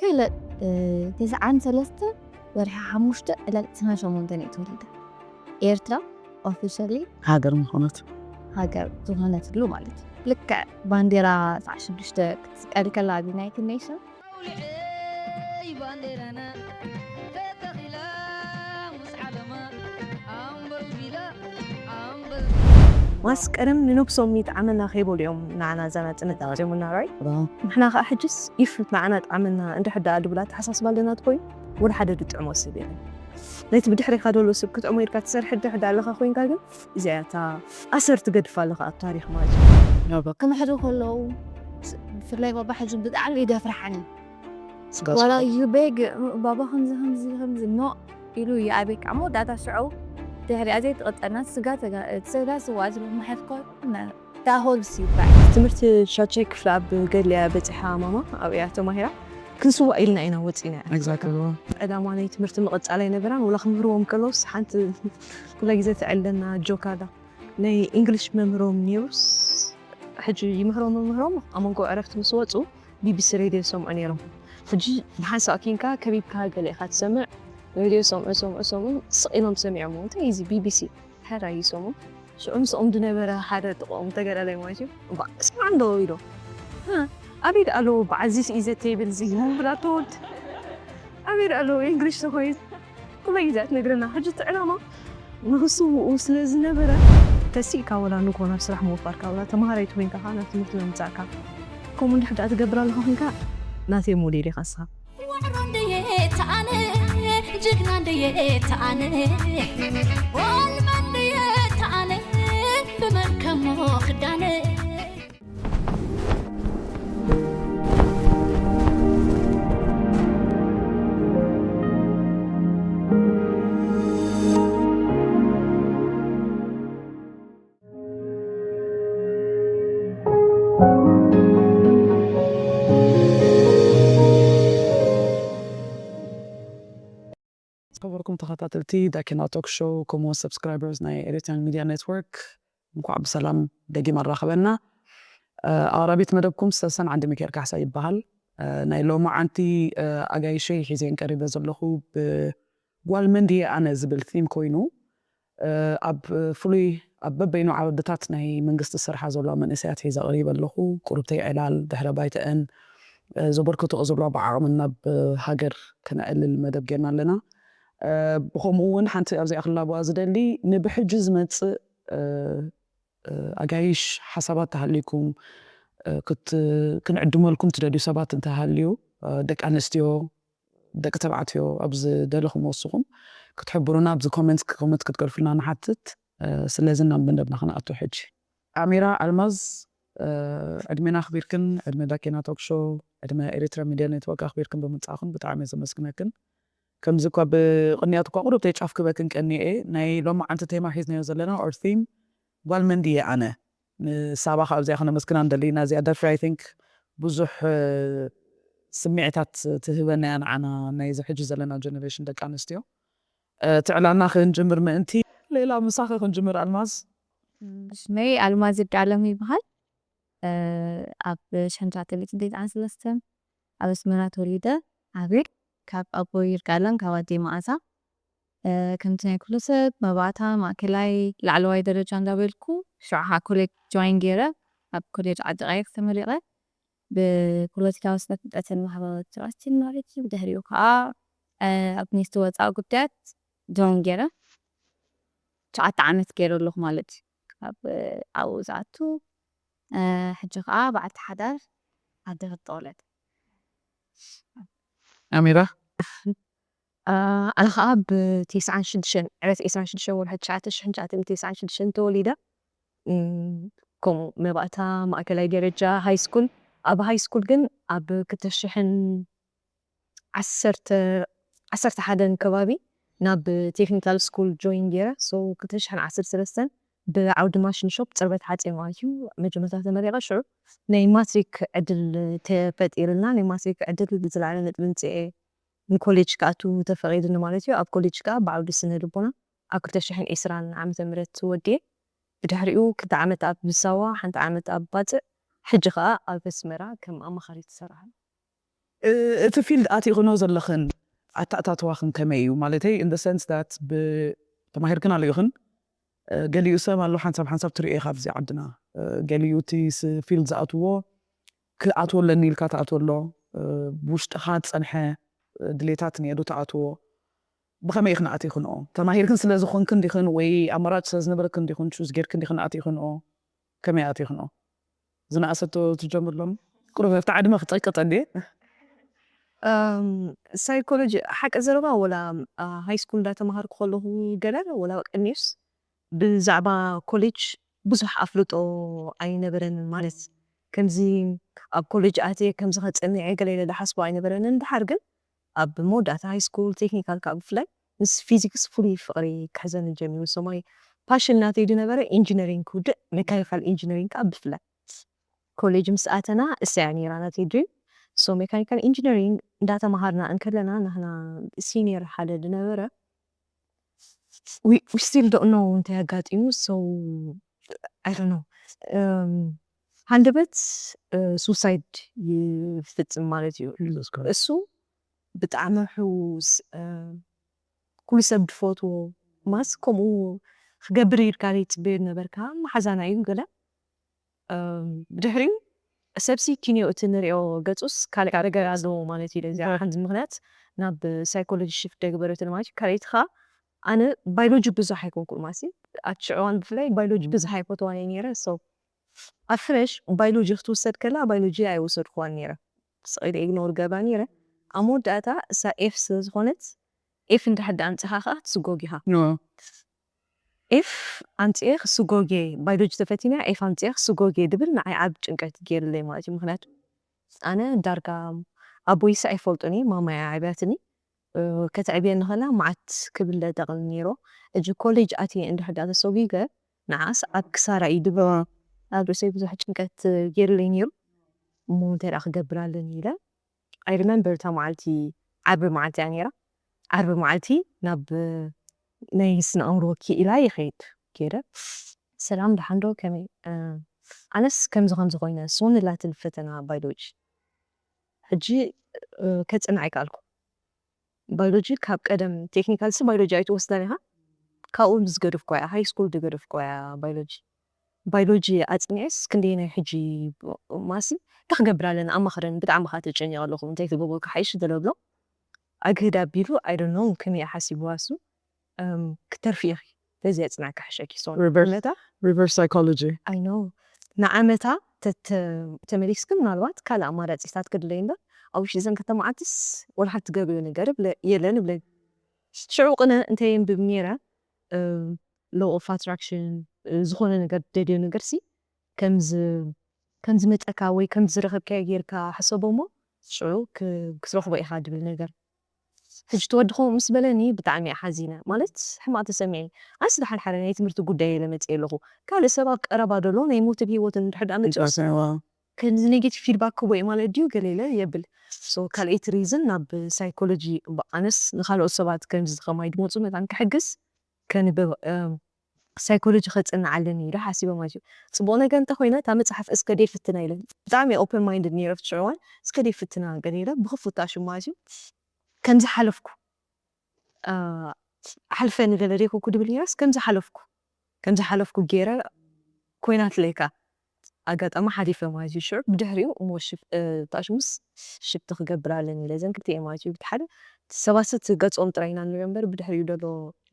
ገለ ተስዓን ሰለስተ ወርሒ ሓሙሽተ ዕለት ዕስራን ሸሞንተን እየ ተወሊደ። ኤርትራ ኦፊሻሊ ሃገር ምኾነት ሃገር ዝኾነትሉ ማለት እዩ። ልክዕ ባንዴራ ሰዓት ሽዱሽተ ክትስቀል ከላ ኣብ ዩናይትድ ኔሽን ማስቀርም ንነብሶም ይጥዓመና ከይበሉ እዮም ንዓና ዛና ጥንቃቄ ጀምና ራይ ንሕና ከዓ ሕጅስ ይፍ ንዓና ጥዓመና እንድሕር ደኣ ድብል ኣተሓሳስባ ኣለና ትኮይኑ ወላ ሓደ ድጥዕሞ ሰብ የለን። ነቲ ብድሕሪካ ደሎ ሰብ ክጥዕሞ ኢልካ ትሰርሕ እንድሕር ደኣ ኣለካ ኮይንካ ግን እዚኣ እያ እታ ኣሰር ትገድፍ ኣለካ ኣብ ታሪክ ማለት እዩ። ክምሕዱ ከለዉ ብፍላይ ባባ ሕጂ ብጣዕሚ ይደፍርሓኒ። ዋላ ዩ ቤግ ባባ ከምዚ ከምዚ ከምዚ ኖ ኢሉ ይኣብየካ እሞ ዳታ ሽዑ ድሕሪኣ ዘይትቐጠና ስጋ ተጋ- ስጋ ስዋ ዝብል መሓዝኮ ዳሆል ሲባዕ ትምህርቲ ሻቻይ ክፍሊ ኣብ ገሊያ በፂሓ ማማ ኣብያ ተማሂራ ክንስዋእ ኢልና ኢና ወፂና። Exactly. ዕላማ ናይ ትምህርቲ ምቕፃል ኣይነበራን ወላ ክምህርዎም ከለውስ ሓንቲ ኩላ ግዜ ትዕለና ጆክ ኣላ ናይ እንግሊሽ መምህሮም ነይሩስ ሕጂ ይምህሮም ይምህሮም ኣብ መንጎ ዕረፍቲ ምስ ወፁ ቢቢሲ ሬድዮ ይሰምዑ ነይሮም። ሕጂ ብሓንሳእ ኪንካ ከቢብካ ገለ ኢኻ ትሰምዕ። ሬድዮ ሰምዑ ሰምዑ ሰምዑ ስቕ ኢሎም ሰሚዖም እንታይ እዚ ቢቢሲ ሕራይ ይሰሙ ሽዑ ምስኦም ዝነበረ ሓደ ጥቕኦም ተገዳላይ ማለት እዩ እባ ስማዕ እንዶ ኢሎ ኣበይ ደኣ ኣለዉ በዓል ዚስ ኢዘ ቴብል ዚ ብላቶድ ኣበይ ደኣ ኣለዉ እንግሊሽ ተኮይት ኩለ ግዜ ትነግረና ሕጂ እቲ ዕላማ ንክስውኡ ስለ ዝነበረ ተሲእካ ወላ ንጎ ናብ ስራሕ ምውፋርካ ወላ ተምሃራይ ተኮይንካ ከዓ ናብ ትምህርቲ ምምፃእካ ከምኡ እንድሕር ደኣ ትገብር ኣለካ ኮንካ ናተይ ሞዴል ኢካ ንስካ ዋዕሮ እንደየ ተኣነ ጅግና እንደየ ተኣነ ዋልማ እንደየ ተኣነ ብመን ከሞ ክዳነ ዝከበርኩም ተኸታተልቲ ዳኪና ቶክ ሾው ከምኡውን ሰብስክራይበርስ ናይ ኤሪትራን ሚድያ ኔትወርክ እንኳዕ ብሰላም ደጊም ኣራኸበና። ኣቕራቢት መደብኩም ሰሰን ዓንዲ ሚካኤል ካሕሳ ይበሃል። ናይ ሎማዓንቲ ኣጋይሸይ ሒዘን ቀሪበ ዘለኹ ብጓል መን ድየ ኣነ ዝብል ቲም ኮይኑ ኣብ ፍሉይ ኣብ በበይኑ ዓውድታት ናይ መንግስቲ ዝሰርሓ ዘለዋ መንእሰያት ሒዘ ቀሪበ ኣለኹ። ቁርብተይ ዕላል ድሕረ ባይተአን ዘበርክትኦ ዘለዋ ብዓቕምን ናብ ሃገር ክነዕልል መደብ ጌርና ኣለና። ብኸምኡ እውን ሓንቲ ኣብዚኣ ክላበዋ ዝደሊ ንብሕጂ ዝመፅእ ኣጋይሽ ሓሳባት ተሃልይኩም ክንዕድመልኩም ትደልዩ ሰባት እንተሃልዩ ደቂ ኣንስትዮ ደቂ ተባዕትዮ ኣብ ዝደለኹም ወስኹም ክትሕብሩና ኣብዚ ኮመንት ኮመንት ክትገድፉልና ንሓትት። ስለዚ ናብ መደብና ክንኣቱ ሕጂ። ኣሚራ ኣልማዝ ዕድሜና ኣኽቢርክን ዕድመ ዳኬና ቶክ ሾው ዕድመ ኤሪትራ ሚድያ ኔትወርክ ኣኽቢርክን ብምምፃእኽን ብጣዕሚ እየ ዘመስግነክን። ከምዚ እኳ ብቕንያት እኳ ቁሩብ ተይጫፍ ክበክን ቀኒኤ ናይ ሎማዓንቲ ቴማ ሒዝናዮ ዘለና ኦር ቲም ጓል መን ድየ ኣነ ንሳባ ካብ እዚኣ ክነመስግና ንደሊ ኢና እዚኣ ደርፊ I think ብዙሕ ስምዒታት ትህበና እያ ንዓና ናይዚ ሕጂ ዘለና ጀነሬሽን ደቂ ኣንስትዮ ትዕላና ክንጅምር ምእንቲ ሌላ ምሳኺ ክንጅምር ኣልማዝ ሽመይ ኣልማዝ ይርጋለም ይበሃል ኣብ ሸንሻተ ቤት እንዴት ኣንስለስተን ኣብ ኣስመራ ተወሊደ ዓብየ ካብ ኣቦ ይርጋለም ካብ ኣዴ መኣዛ ከምቲ ናይ ኩሉ ሰብ መባእታ ማእከላይ ላዕለዋይ ደረጃ እንዳበልኩ ሽዑ ከዓ ኮሌጅ ጆይን ገይረ ኣብ ኮሌጅ ዓዲ ቀይሕ ተመሪቐ ብፖለቲካዊ ስነ ፍልጠትን ማሕበራዊ ስራሕትን ማለት እዩ ብድሕሪኡ ከዓ ኣብ ሚኒስትሪ ወፃኢ ጉዳያት ጆይን ገይረ ትሽዓተ ዓመት ገይረ ኣለኹ ማለት እዩ ካብ ኣብኡ ዝኣቱ ሕጂ ከዓ በዓልቲ ሓዳር ኣደ ክልተ ቆልዑት ኣሚራ ኣነ ከዓ ብቴስዓን ሽዱሽተን ዕለት ዒስራን ሽዱሽተን ወርሒ ትሽዓተ ሽሕን ትሽዓተ ሚእትን ቴስዓን ሽዱሽተን ተወሊደ ከምኡ መባእታ ማእከላይ ደረጃ ሃይ ስኩል ኣብ ሃይ ስኩል ግን ኣብ ክልተ ሽሕን ዓሰርተ ዓሰርተ ሓደን ከባቢ ናብ ቴክኒካል ስኩል ጆይን ገይረ so ክልተ ሽሕን ዓሰርተ ሰለስተን ብዓውዲ ማሽን ሾፕ ፅርበት ሓፂን ማለት እዩ መጀመርታ ተመሪቐ ሽዑ ናይ ማትሪክ ዕድል ተፈጢርልና ናይ ማትሪክ ዕድል ብዝለዓለ ነጥቢ ምፅኤ ንኮሌጅ ክኣቱ ተፈቒድኒ ማለት እዩ ኣብ ኮሌጅ ከዓ ብዓውዲ ስነ ልቦና ኣብ ክልተ ሽሕን ዕስራን ዓመተ ምህረት ወዲኤ ብድሕሪኡ ክልተ ዓመት ኣብ ሳዋ ሓንቲ ዓመት ኣብ ባፅዕ ሕጂ ከዓ ኣብ ኣስመራ ከም ኣማኻሪት ይሰርሕ እቲ field ኣቲኽኖ ዘለኽን ኣተኣታትዋኽን ከመይ እዩ? ማለተይ in the sense that ተማሂርክን ኣለኽን፣ ገሊኡ ሰብ ኣሎ ሓንሳብ ሓንሳብ ትሪኦ ኢኻ ኣብዚ ዓድና፣ ገሊኡ እቲ field ዝኣትዎ ክኣትዎ ኣለኒ ኢልካ ትኣትዎ ኣሎ፣ ብውሽጥኻ ዝፀንሐ ድሌታት እኒኦ ዶ ትኣትዎ? ብኸመይ ኢኽን ኣቲኽንኦ? ተማሂርክን ስለ ዝኾንክን ዲኽን ወይ ኣማራጭ ስለ ዝነበረክን ዲኽን ቹዝ ጌርክን ዲኽን ኣቲኽንኦ? ከመይ ኣቲኽንኦ? ዝነኣሰቶ ትጀምር ሎም ቁሩብ ኣብቲ ዓድመ ክፀቅጠ ድየ? ሳይኮሎጂ ሓቂ ዘረባ ወላ ሃይ ስኩል እንዳተማሃርኩ ከለኹ ገለ ወላ ቀኒዩስ ብዛዕባ ኮሌጅ ብዙሕ ኣፍልጦ ኣይነበረንን። ማለት ከምዚ ኣብ ኮሌጅ ኣትየ ከምዚ ከፅንዕ እየ ገለ ኢለ ዝሓስቦ ኣይነበረንን። ድሓር ግን ኣብ መወዳእታ ሃይ ስኩል ቴክኒካል ካብ ብፍላይ ምስ ፊዚክስ ፍሉይ ፍቕሪ ክሕዘኒ ጀሚሩ። So my passion ናተይ ዝነበረ ኢንጂነሪንግ ክውድእ፣ ሜካኒካል ኢንጂነሪንግ ከዓ ብፍላይ ኮሌጅ ምስ ኣተና እሳ እያ ነይራ ናተይ ድሪም። So ሜካኒካል ኢንጂነሪንግ እንዳተማሃርና እንከለና ናህና ሲኒየር ሓደ ዝነበረ we still don't know እንታይ ኣጋጢሙ። So I don't know ሃንደበት ሱሳይድ ይፍፅም ማለት እዩ። እሱ ብጣዕሚ ሕውስ ኩሉ ሰብ ድፈትዎ ማስ ከምኡ ክገብር ኢልካ ዘይትፅበዮ ነበርካ። መሓዛና እዩ ገለ ብድሕሪኡ ሰብሲ ኪንዮ እቲ ንሪኦ ገፁስ ካልእ ነገር ኣለዎ ማለት እዩ። ለዚኣ ሓንቲ ምክንያት ናብ ሳይኮሎጂ ሽፍት ደግበረትን ማለት እዩ። ካልኣይቲ ከዓ ኣነ ባዮሎጂ ብዙሕ ኣይኮንኩን ማለት እዩ። ኣብቲ ሽዑ እዋን ብፍላይ ባዮሎጂ ብዙሕ ኣይፈትዋን እየ ነይረ። So ኣብ ፍረሽ ባዮሎጂ ክትውሰድ ከላ ባዮሎጂ ኣይወሰድኩዋን ነይረ። ስቕ ኢለ ኢግኖር ገብራ ነይረ። ኣብ መወዳእታ እሳ ኤፍ ስለ ዝኾነት ኤፍ እንድሕር ደኣ ኣምፂኻ ከዓ ትስጎግ ኢኻ። ኤፍ ኣምፅኤ ክስጎጌ ባዮሎጂ ተፈቲና ኤፍ ኣምፅኤ ክስጎጌ ድብል ንዓይ ዓብ ጭንቀት ገይርለይ ማለት እዩ። ምክንያቱ ኣነ ዳርጋ ኣቦይስ ኣይፈልጡኒ ማማይ ዓብያትኒ ከተዕብየ ንኸላ መዓት ክብል ደቕኒ ነይሮ። እጂ ኮሌጅ ኣትየ እንድሕር ዳ ተሰጒገ ንዓስ ኣብ ክሳራ እዩ ድብል ኣብ ርእሰይ ብዙሕ ጭንቀት ገይርለይ ነይሩ። እሞ እንታይ ደኣ ክገብር ኣለኒ ኢለ I remember እታ መዓልቲ ዓርቢ መዓልቲ እያ ነይራ። ዓርቢ መዓልቲ ናብ ናይ ስነ ኣእምሮ ክኢላ ይኸይድ ገይረ ሰላም ደሓን ዶ ከመይ ኣነስ ከምዚ ከምዚ ኮይነ ስውን ላትል ፈተና ባዮሎጂ ሕጂ ከፅንዕ ኣይከኣልኩ። ባዮሎጂ ካብ ቀደም ቴክኒካል ሲ ባዮሎጂ ኣይትወስዳን ኢኻ። ካብኡ ዝገደፍኩ እያ ሃይ ስኩል ዝገደፍኩ እያ ባዮሎጂ ባዮሎጂ ኣፅኒዕስ ክንደይ ናይ ሕጂ ማሲ እንታይ ክገብር ኣለና ኣማኽረን ብጣዕሚ ካ ተጨኒቐ ኣለኹ እንታይ ክገብሩ ክሓይሽ ደለብሎ ኣግህድ ኣቢሉ ኣይደኖ ከመይ ሓሲብዋ እሱ ክትተርፊ ኢኺ በዚ ኣፅናዕካ ሕሸኪ so reverse psychology I know ንዓመታ ተመሊስኪ ምናልባት ካልእ ኣማራፂታት ክድለይ እምበር ኣብ ውሽጢ ዘን ክልተ መዓልትስ ወላ ሓንቲ ትገብርዮ ነገር የለን እብለኒ ሽዑ ቅነ እንታይ የንብብ ነይረ law of attraction ዝኾነ ነገር ደልዮ ነገር ሲ ከም ዝመፀካ ወይ ከም ዝረኸብካዮ ጌርካ ሕሰቦ እሞ ሽዑ ክትረኽቦ ኢኻ ድብል ነገር ሕጂ ትወዲ ከምኡ ምስ በለኒ ብጣዕሚ እየ ሓዚነ ማለት ሕማቅ ተሰሚዕኒ ኣንስ ደሓን ሓደ ናይ ትምህርቲ ጉዳይ ኢለ መፅየ ኣለኹ ካልእ ሰብ ኣብ ቀረባ ደሎ ናይ ሞትን ሂወትን እንድሕር ደኣ መፅኡስ ከምዚ ኔጌቲቭ ፊድባክ ክቦ እዩ ማለት ድዩ ገለ ኢለ የብል ካልኣይቲ ሪዝን ናብ ሳይኮሎጂ ኣነስ ንካልኦት ሰባት ከምዚ ከማይ ድመፁ መታን ክሕግዝ ከንብብ ሳይኮሎጂ ከፅንዕ ኣለኒ ኢለ ሓሲበ ማለት እዩ ፅቡቅ ነገር እንተኮይነ እታ መፅሓፍ እስከ ደይ ፍትና ኢለ ብጣዕሚ ኦፕን ማይንድድ ነይረ ፍትሽዕዋን እስከ ደይ ፍትና ገለ ኢለ ብክፉት ኣሽሙ ማለት እዩ ከምዚ ሓለፍኩ ኣሕልፈ ንገለ ደይኮንኩ ድብል ነይረስ ከምዚ ሓለፍኩ ከምዚ ሓለፍኩ ገይረ ኮይናትለይካ ኣጋጣሚ ሓሊፈ ማለት እዩ ሽዑ ብድሕሪኡ እሞ ታሽሙስ ሽፍቲ ክገብር ኣለኒ ኢለ ዘን ክልተ ማለት እዩ ብትሓደ ሰባስት ገፆም ጥራይ ኢና ንሪኦ እምበር ብድሕሪኡ ደሎ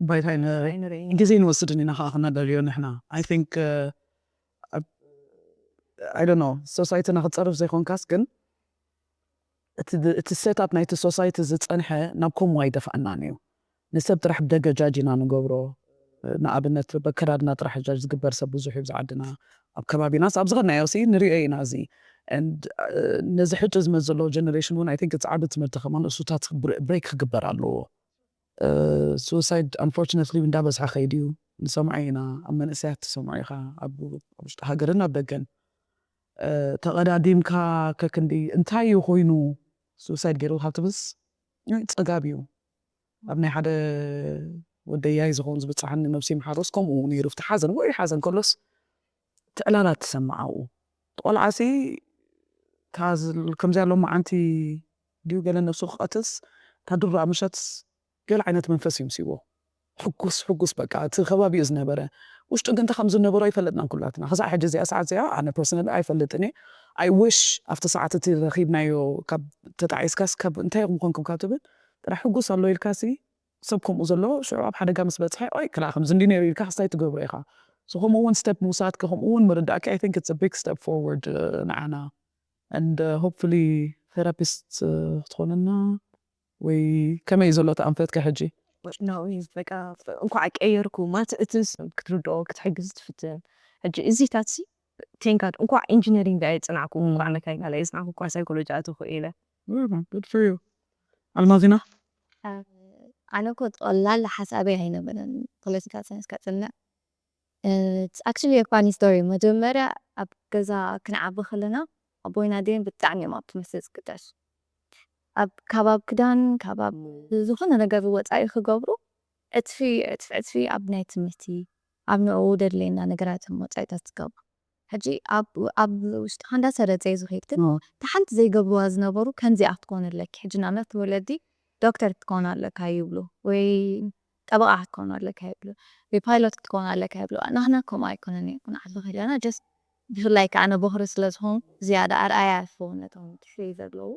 ባይታ ኣይንርኢ ኣይንርኢ ግዜ ንወስድን ኢና ከዓ ክነደልዮ ንሕና I think I don't know ሶሳይትና ክፀርፍ ዘይኮንካስ ግን እቲ set up ናይቲ ሶሳይቲ ዝፀንሐ ናብ ከምኡ ኣይደፍኣናን እዩ ንሰብ ጥራሕ ብደገ ጃጅ ኢና ንገብሮ ንኣብነት በከዳድና ጥራሕ ጃጅ ዝግበር ሰብ ብዙሕ እዩ ብዝዓድና ኣብ ከባቢናስ ኣብ ዝኸድናዮ ሲ ንሪኦ ኢና እዚ and ነዚ ሕጂ ዝመፅእ ዘሎ generation እውን I think it's ዓቢ ትምህርቲ ከማን እሱታት break ክግበር ኣለዎ suicide unfortunately እንዳበዝሐ ከይዱ እዩ ንሰምዖ ኢና ኣብ መንእሰያት ትሰምዖ ኢኻ ኣብ ውሽጢ ሃገርን ኣብ ደገን ተቐዳዲምካ ከክንዲ እንታይ እዩ ኮይኑ suicide ገይሩ ካብ ትብልስ ፀጋብ እዩ ኣብ ናይ ሓደ ወደያይ ዝኸውን ዝብፅሓኒ ነብሲ ምሓሮስ ከምኡ ነይሩ ፍቲ ሓዘን ወይ ሓዘን ከሎስ ትዕላላት ትሰምዓኡ ቆልዓሲ ከምዚያ ሎማዓንቲ ድዩ ገለ ነብሱ ክቐትስ፣ እታ ድራ ምሸት ገለ ዓይነት መንፈስ እዩ ምስዎ። ሕጉስ ሕጉስ በቃ እቲ ከባቢ እዩ ዝነበረ። ውሽጡ ግን እንታይ ከም ዝነበሮ ኣይፈለጥናን ኩላትና። ክሳዕ ሕጂ እዚኣ ሰዓት እዚኣ ኣነ ፐርሰናሊ ኣይፈልጥን እየ። ኣይ ዊሽ ኣብቲ ሰዓት እቲ ረኺብናዮ ካብ ተጣዒስካስ ካብ እንታይ ኢኹም ምኾንኩም ካብ ትብል ጥራሕ ሕጉስ ኣሎ ኢልካሲ ሰብ ከምኡ ዘሎ ሽዑ ኣብ ሓደጋ ምስ በፅሐ ኦይ ክላ ከምዚ እንዲ ነይሩ ኢልካ ክስታይ ትገብሮ ኢኻ። So ከምኡ እውን ስቴፕ ምውሳድ ከምኡ እውን ምርዳእኪ I think it's a big step forward ንዓና and hopefully ቴራፒስት ክትኾነና ወይ ከመይ እዩ ዘሎ እቲ ኣንፈትካ ሕጂ? በቃ እንኳዕ ቀየርኩ ማለት እቲ ክትርድኦ ክትሕግዝ ትፍትን ሕጂ እዚታት ቴንካድ እንኳዕ ኢንጂነሪንግ ኣይፅናዕኩ እንኳዕ መካኒካል ኣይፅናዕኩ እንኳዕ ሳይኮሎጂ ኣተኹ ኢለ ኣልማዚና ኣነ ኮ ጠቕላላ ሓሳበይ ኣይነበረን ፖለቲካል ሳይንስ ከፅንዕ actually funny story መጀመርያ ኣብ ገዛ ክንዓቢ ከለና ኣቦይና ደን ብጣዕሚ እዮም ኣብ ትምህርቲ ዝግደሱ ኣብ ከባብ ክዳን ከባብ ዝኾነ ነገር ወፃኢ ክገብሩ ዕፅፊ ዕፅፊ ዕፅፊ ኣብ ናይ ትምህርቲ ኣብ ንዕኡ ደድለየና ነገራት ወፃኢታት ዝገብሩ ሕጂ ኣብ ውሽጥኻ እንዳሰረፀ እዩ ዝኸይድ ግን እታ ሓንቲ ዘይገብርዋ ዝነበሩ ከምዚኣ ክትኮን ኣለኪ ሕጂ ንኣብነት ወለዲ ዶክተር ክትኮን ኣለካ ይብሉ ወይ ጠበቃ ክትኮን ኣለካ ይብሉ ወይ ፓይሎት ክትኮን ኣለካ ይብሉ ናህና ከምኡ ኣይኮነን እዩ ክንዓቢ ከለና ጀስት ብፍላይ ከዓ ኣነ ቦኽሪ ስለ ዝኾን ዝያዳ ኣርኣያ ይኸውን ነቶም ትሕተይ ዘለዉ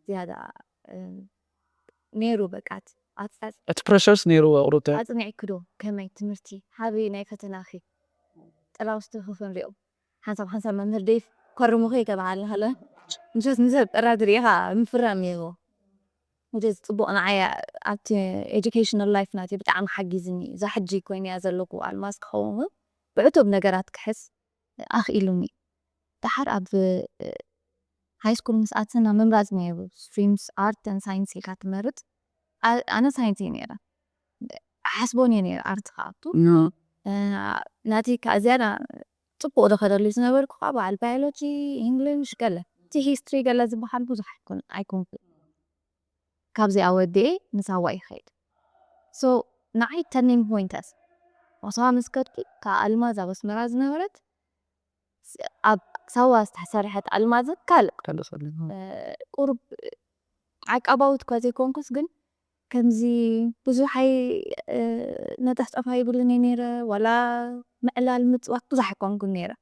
ዝያዳ ነይሩ በቃ ኣትፃፅ እቲ ፕረሸርስ ነይሩ ቁሩብ ኣፅኒዕክዶ ከመይ ትምህርቲ ሃበይ ናይ ፈተናኺ ጥላውስቲ ክፍንሪኦም ሓንሳብ ሓንሳብ መምህር ደይፍ ከርሙኺ ይተባሃልና ከለ ንሰስ ንሰብ ጥራድር ኢኻ ምፍራም ነይርዎ ንደዚ ፅቡቕ ንዓይ ኣብቲ ኤዱኬሽናል ላይፍ ናት ብጣዕሚ ሓጊዝኒ እዛ ሕጂ ኮይንያ ዘለኩ ኣልማዝ ክኸውን እውን ብዕቱብ ነገራት ክሕስ ኣኽኢሉኒ ደሓር ኣብ ሃይ ስኩል ምስ ኣትና ምምራፅ ነይሩ ስትሪምስ ኣርት ን ሳይንስ ኢልካ ትመርፅ ኣነ ሳይንስ እየ ነይረ ሓስቦን እየ ነይረ ኣርት ክኣቱ ናተይ ከዓ ዝያዳ ፅቡቅ ዝኸደሉ ዝነበርኩ ከዓ በዓል ባዮሎጂ ኢንግሊሽ ገለ እቲ ሂስትሪ ገለ ዝበሃል ብዙሕ ኣይኮንኩ ካብዚኣ ወዲኤ ንሳዋ ይኸይድ so ንዓይ turning point እያ ሳዋ ምስ ከድኩ ካብ ኣልማዝ ኣብ ኣስመራ ዝነበረት ኣብ ሳዋ ዝተሰርሐት ኣልማዝን ካልእ ካልእ ሰሊም ቁሩብ ዓቃባዊት እኳ ዘይኮንኩስ ግን ከምዚ ብዙሕ ኣይ ነጠፍጠፍ ኣይብልን እየ ነይረ ዋላ ምዕላል ምፅዋት ብዙሕ ኣይኮንኩን ነይረ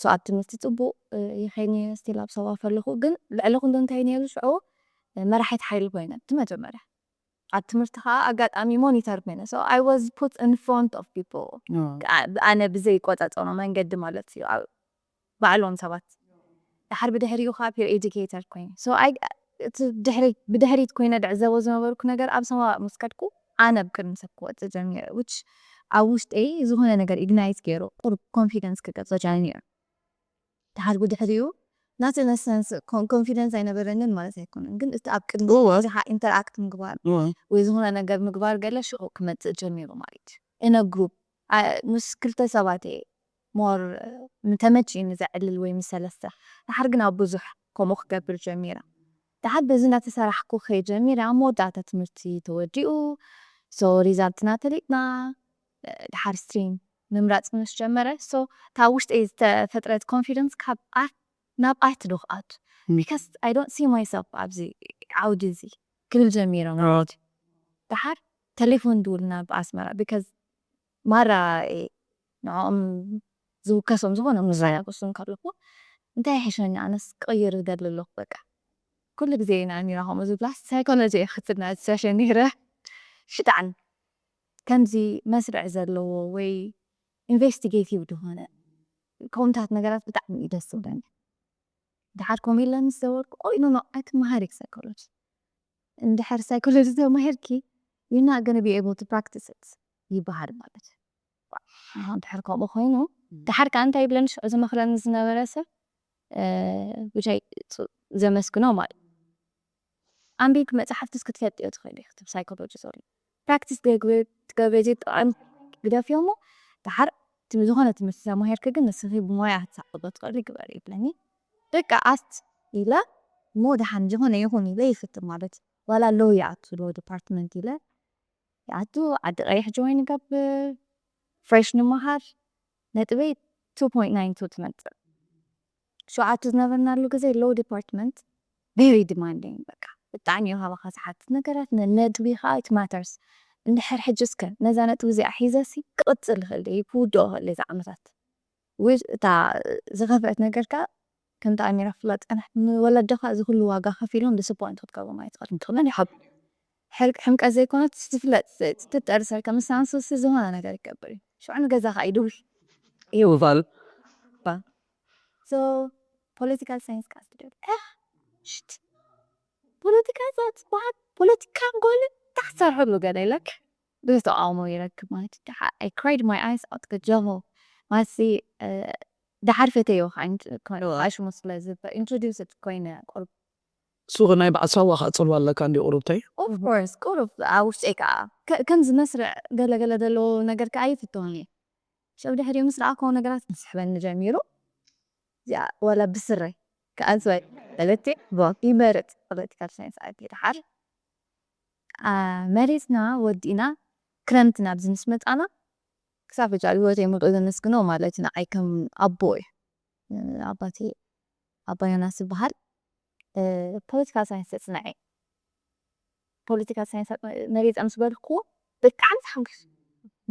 so ኣብ ትምህርቲ ፅቡቅ ይኸይድ ነይረ still ኣብ ሳዋ ከለኹ ግን ልዕሊ ኩሉ እንታይ ነይሩ ሽዑ መራሒት ሓይሊ ኮይነ እቲ መጀመርያ ኣብ ትምህርቲ ከዓ ኣጋጣሚ ሞኒተር ኮይነ so I was put in front of people ኣነ ብዘይ ቆፃፀሮ መንገዲ ማለት እዩ ባዕሎም ሰባት ድሓር ብድሕሪኡ ከዓ peer educator ኮይነ so ብድሕሪት ኮይነ ድዕዘቦ ዝነበርኩ ነገር ኣብ ሰማእ ምስ ከድኩ ኣነ ብቅድሚ ሰብ ክወፅእ ጀሚረ which ኣብ ውሽጠይ ዝኾነ ነገር ignite ገይሩ ቁሩብ confidence ክገፀ ጀሚሩ ድሓር ብድሕሪኡ ናቲ ነሰንስ ኮንፊደንስ ኣይነበረንን ማለት ኣይኮነን ግን እቲ ኣብ ቅድሚ ብዙሓ ኢንተርኣክት ምግባር ወይ ዝኾነ ነገር ምግባር ገለ ሽዑ ክመፅእ ጀሚሩ ማለት እዩ እነ ግሩፕ ምስ ክልተ ሰባት እየ ሞር ተመችእኒ ዘዕልል ወይ ምስ ሰለስተ ድሓር ግን ኣብ ብዙሕ ከምኡ ክገብር ጀሚረ ድሓር በዚ እናተሰራሕኩ ከይ ጀሚረ ኣብ መወዳእታ ትምህርቲ ተወዲኡ so ሪዛልትና ተሊጥና ድሓር ስትሪም ምምራፅ ምስ ጀመረ so እታ ውሽጠይ ዝተፈጥረት ኮንፊደንስ ካብ ኣርት ናብ ኣርት ዶ ክኣቱ because I don't see myself ኣብዚ ዓውዲ እዚ ክብል ጀሚረ ማለት እዩ ድሓር ቴሌፎን ድውልና ብኣስመራ because ማራ ንዕኦም ዝውከሶም ዝኾነ ምዝራያ ክሱ እንከለኹ እንታይ ይሕሸኒ ኣነስ ክቕይር ዝደሊ ኣለኹ በቃ ኩሉ ግዜ ኢና ሚራ ከምኡ ዝብላ ሳይኮሎጂ እየ ክፍትና ዝሰሸ ነይረ ሽጣዕን ከምዚ መስርዕ ዘለዎ ወይ ኢንቨስቲጌቲቭ ዝኾነ ከምታት ነገራት ብጣዕሚ እዩ ደስ ዝብለኒ ድሓር ከምኡ ኢለ ምስ ዘበልኩ ኦይ ኖ ኖ ኣይትመሃሪ ሳይኮሎጂ እንድሕር ሳይኮሎጂ ተማሂርኪ you're not gonna be able to practice it ይበሃል ማለት ድሕር ከምኡ ኮይኑ ድሓር ከዓ እንታይ ይብለኒ ሽዑ ዝመኽረኒ ዝነበረ ሰብ ብቻይ ዘመስግኖ ማለት ኣንቢብኪ መፅሓፍትስ ክትፈልጥዮ ትኽእሊ ክትብ ሳይኮሎጂ ዘሎ ፕራክቲስ ትገብሪ ብጣዕሚ ግደፍዮ እሞ ድሓር ዝኾነ ትምህርቲ ተማሂርኪ ግን ንስኺ ብሞያ ክትሳቅጦ ትኽእሊ ግበሪ ይብለኒ በቃ ኣስት ኢለ እሞ ድሓን ዝኾነ ይኹን ኢለ ይፍትን ማለት ዋላ ሎ ይኣቱ ሎ ዲፓርትመንት ኢለ ይኣቱ ዓዲ ቀይሕ ጆይን ይገብር ፍሬሽ ንምሃር ነጥበይ two point nine two ትመፅእ ሸውዓተ ዝነበርናሉ ግዜ ሎ ዲፓርትመንት very demanding በቃ ብጣዕሚ እዩ ካባኻ ዝሓትት ነገራት ነጥቢ ከዓ it matters። እንድሕር ሕጂ እስከ ነዛ ነጥቢ እዚኣ ሒዘሲ ክቕፅል ይኽእል ድየ ክውድኦ ይኽእል ድየ እዛ ዓመታት ወይ እታ ዝኸፍአት ነገር ከዓ ከምቲ ኣሚራ ፍላጥ ቀናሕ ንወለድኻ እዚ ኩሉ ዋጋ ከፊሎም disappoint ክትገብሮም ኣይትኽእልን ትኽእልን ይሓብ ሕምቀት ዘይኮነት ዝፍለጥ ትጠርሰር ከምሳንሱሲ ዝኾነ ነገር ይገብር እዩ ሽዑ ንገዛኻ ይድውል ይውፋል so political science class ትደል ሽት ፖለቲካ እዛ ትበሃል ፖለቲካ ንጎል ታሕሰርሐሉ ገለ ኢለክ ብዙሕ ተቃውሞ ይረክብ ማለት I cried my eyes out ከጀሆ ማለት ደሓር ፈተዮ ሽሙ ስለ introduced ኮይነ ቁርብ ሱቕ ናይ በዓል ሳዋ ከዓ ፅልዋ ኣለካ እንዲ ቁሩብተይ of course ቁሩብ ኣብ ውሽጠይ ከዓ ከምዚ መስርዕ ገለገለ ዘለዎ ነገር ከዓ ይፍትሆን እየ ሰብ ድሕሪኡ ምስ ረኣከዎ ነገራት ክስሕበኒ ጀሚሩ እዚኣ ዋላ ብስረይ ከኣዝወ በለቴ ይመርፅ ፖለቲካል ሳይንስ ኣድየ ድሓር መሬትና ወዲእና ክረምቲ ናብዚ ምስ መፃና ክሳብ ሕጂ ኣብ ህይወተይ ምልኡ ዘመስግኖ ማለት ንዓይ ከም ኣቦ እዩ ኣባቴ ኣባ ዮናስ ዝበሃል ፖለቲካል ሳይንስ ተፅንዐ ፖለቲካል ሳይንስ መሬፃ ምስ በልክዎ ብጣዕሚ ተሓንኪሱ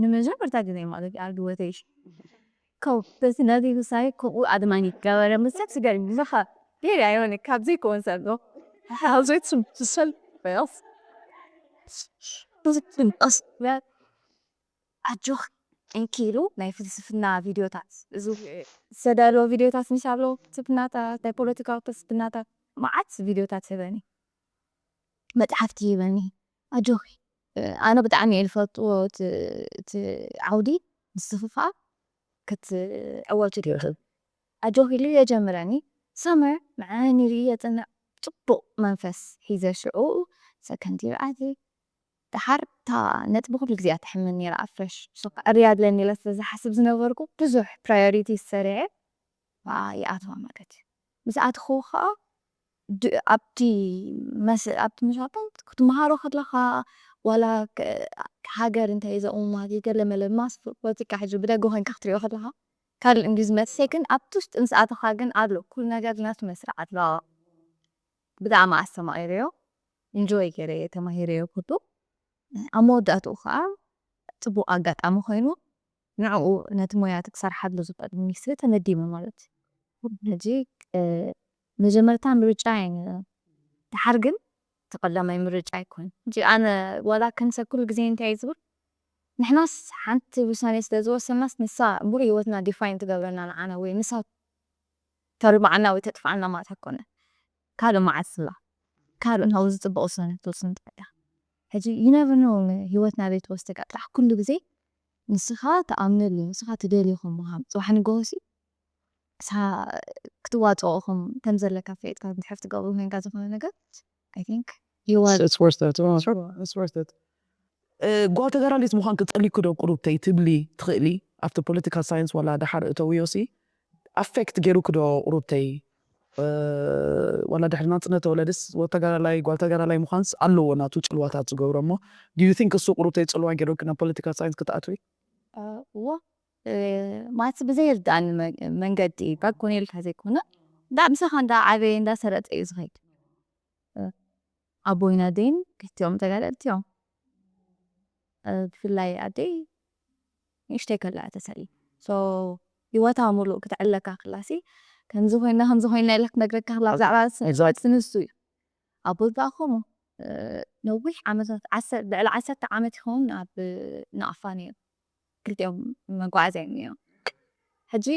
ንመጀመርታ ግዜ ማለት እዩ ኣብ ህይወተይ ከው በዚ ነዚ ውሳኔ ከምኡ ኣድማኒ ገበረ ምሰብ ስገር ምዘኻ ሌላ የሆነ ካብዚ ክወን ዘሎ How's it some to sell bells? ኣጆኽ እንኪ ኢሉ ናይ ፍልስፍና ቪድዮታት እዚ ዝተዳለወ ቪድዮታት ምስ ኣሎ ፍልስፍናታት ናይ ፖለቲካዊ ፍልስፍናታት መዓት ቪድዮታት ህበኒ መፅሓፍቲ ይበኒ ኣጆኺ ኣነ ብጣዕሚ እየ ዝፈልጥዎ እቲ ዓውዲ ምስፍፋ ክትዕወቱ ይኽእል ኣጆኺ ኢሉ የጀምረኒ ሰመር ንዓኒ ርኢ የፅንዕ ፅቡቕ መንፈስ ሒዘ ሽዑ ሰከንድ ይርኣቲ ደሓር እታ ነጥቢ ኩሉ ግዜ ተሕምን ነራ ኣፍረሽ ሶካ ዕርያ ኣለኒ ኢለ ስለ ዝሓስብ ዝነበርኩ ብዙሕ ፕራዮሪቲ ዝሰሪዐ ይኣትዋ ማለት እዩ ምስ ኣትኹ ከዓ ኣብቲ ኣብቲ መሻቶም ክትመሃሮ ከለኻ ዋላ ሃገር እንታይ ዘቑማ ገለ መለ ማስ ፖለቲካ ሕጂ ብደገ ኮይንካ ክትሪኦ ከለኻ ካልእ እንዲ ዝመሰ ግን ኣብቲ ውሽጢ ምስ ኣተኻ ግን ኣሎ ኩሉ ነገር ናቱ መስርዕ ኣለዋ ብጣዕሚ ኣስተማቒረዮ ኢንጆይ ገይረዮ ተማሂረዮ ኩሉ ኣብ መወዳእትኡ ከዓ ፅቡቕ ኣጋጣሚ ኮይኑ ንዕኡ ነቲ ሞያ እቲ ክሰርሓሉ ዝኽእል ሚኒስትሪ ተመዲበ ማለት እዩ። ሕጂ መጀመርታ ምርጫ እየ ነይረ። ደሓር ግን እቲ ቀዳማይ ምርጫ ኣይኮን። ሕጂ ኣነ ዋላ ክንሰ ኩሉ ግዜ እንታይ እየ ዝብል ንሕናስ ሓንቲ ውሳኔ ስለ ዝወሰናስ ንሳ ሙሉእ ህይወትና ዲፋይን ትገብረና ንዓና ወይ ንሳ ተርብዓና ወይ ተጥፍኣና ማለት ኣይኮነ። ካልእ መዓልቲ ስላ ካልእ ናብኡ ዝፅበቕ ውሳነ ክትወስን ትኽእል እያ። ሕጂ you never know ንህይወት ናበይ ትወስደካ ጥራሕ ኩሉ ግዜ ንስኻ ትኣምነሉ ንስኻ ትደልዮ ከም ምሃብ ፅባሕ ንግሆ ሲ ክትዋፅኦ ከም ከም ዘለካ ፈይጥካ እንድሕር ትገብሩ ኮይንካ ዝኾነ ነገር I think you are It's worth it. Oh, sure. It's worth it. እ፣ ጓል ተጋዳሊት ምዃን ክጸሊኩ ዶ ቁሩብተይ ትብሊ ትኽእሊ ኣብቲ ፖለቲካል ሳይንስ ዋላ ድሓር እተውዮ ሲ ኣፌክት ገይሩኪ ዶ ቁሩብተይ እ፣ ዋላ ድሕሪ ናጽነት ተወለድስ ወተጋዳላይ ጓል ተጋዳላይ ምዃንስ ኣለዎ ናቱ ጽልዋታት ዝገብሮ እሞ do you think እሱ ቁሩብተይ ጽልዋ ገይሩኪ ናብ ፖለቲካል ሳይንስ ክትኣትዊ እዎ ማለት ብዘይርድኣኒ መንገዲ ባኮነ ኢልካ ዘይኮነ እንዳ ምሳኻ እንዳ ዓበየ እንዳ ሰረጠ እዩ ዝኸይድ ኣቦይን ኣደይን ክልቲኦም ተጋደልቲ እዮም ብፍላይ ኣደይ ንእሽተይ ከላ ተሰሊ ሶ ህይወታ ሙሉእ ክትዕለካ ክላሲ ከምዚ ኮይና ከምዚ ኮይና ኢላ ክትነግረካ ክላ ብዛዕባ ስንሱ እዩ ኣቦይ ከዓ ከምኡ ነዊሕ ዓመታት ልዕሊ ዓሰርተ ዓመት ይኸውን ኣብ ናቕፋ ነይሩ ክልቲኦም መጓዓዝያ እዮም ነይሮም ሕጂ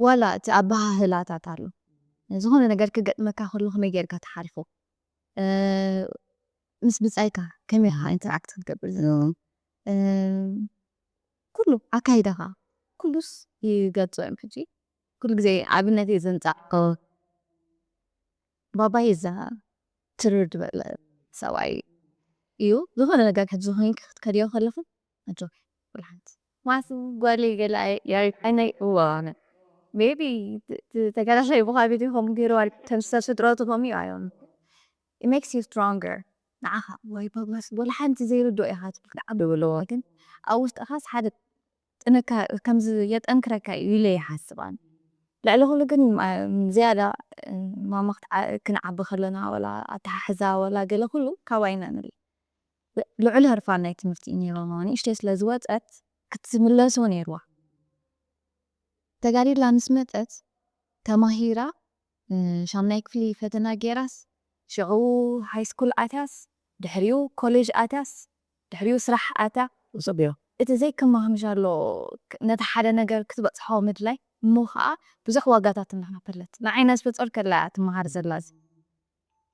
ዋላ እቲ ኣበሃህላታት ኣሎ ዝኾነ ነገር ክገጥመካ ከሎ ከመይ ጌርካ ተሓልፎ ምስ ብጻይካ ከመይ ኢኻ ኢንተራክት ክትገብር ዘለካ ኩሉ ኣካይዳኻ ኩሉስ ይገልጾ እዮም ሕጂ ኩሉ ግዜ ኣብነት እየ ዘምጻእ ባባይ እዛ ትርር ዝበለ ሰብኣይ እዩ ዝኾነ ነገር ሕዚ ኮይንክ ክትከድዮ ከለኹ ኣጆኪ ኩሉ ሓንቲ ማስ ጓለይ ገለ ኣይናይ እዋ ሜቢ ተጋዳላይ ብኻቢት ይኸም ገይሩ ተምሰል ፍጥረቱ ከም እዩ ኣዮም it makes you stronger ንዓኻ ወይ በግመስ ወላ ሓንቲ ዘይርድኦ ኢኻ ትብል ክዓቢ ብለዎ ግን ኣብ ውሽጥኻስ ሓደ ጥንካ ከምዚ የጠንክረካ እዩ ኢለ ይሓስብ ኣነ ልዕሊ ኩሉ ግን ማ- ዝያዳ ማማ ክትዓ- ክንዓቢ ከለና ወላ ኣተሓሕዛ ወላ ገለ ኩሉ ካባይና ንርኢ። ልዑል ህርፋን ናይ ትምህርቲ እዩ ነይርዎ። ንእሽተይ ስለ ዝወፀት ክትምለሶ ነይርዋ። ተጋዲላ ምስ መፀት ተማሂራ ሻምናይ ክፍሊ ፈተና ገይራስ ሽዑ ሃይስኩል ኣትያስ ድሕሪኡ ኮሌጅ ኣትያስ ድሕሪኡ ስራሕ ኣትያ። ጽብዮ እቲ ዘይከማምሽ ኣሎ። ነቲ ሓደ ነገር ክትበፅሖ ምድላይ እሞ ከዓ ብዙሕ ዋጋታት እናኸፈለት ንዓይ ነብሰ ፆር ከላ እያ ትመሃር ዘላ። እዚ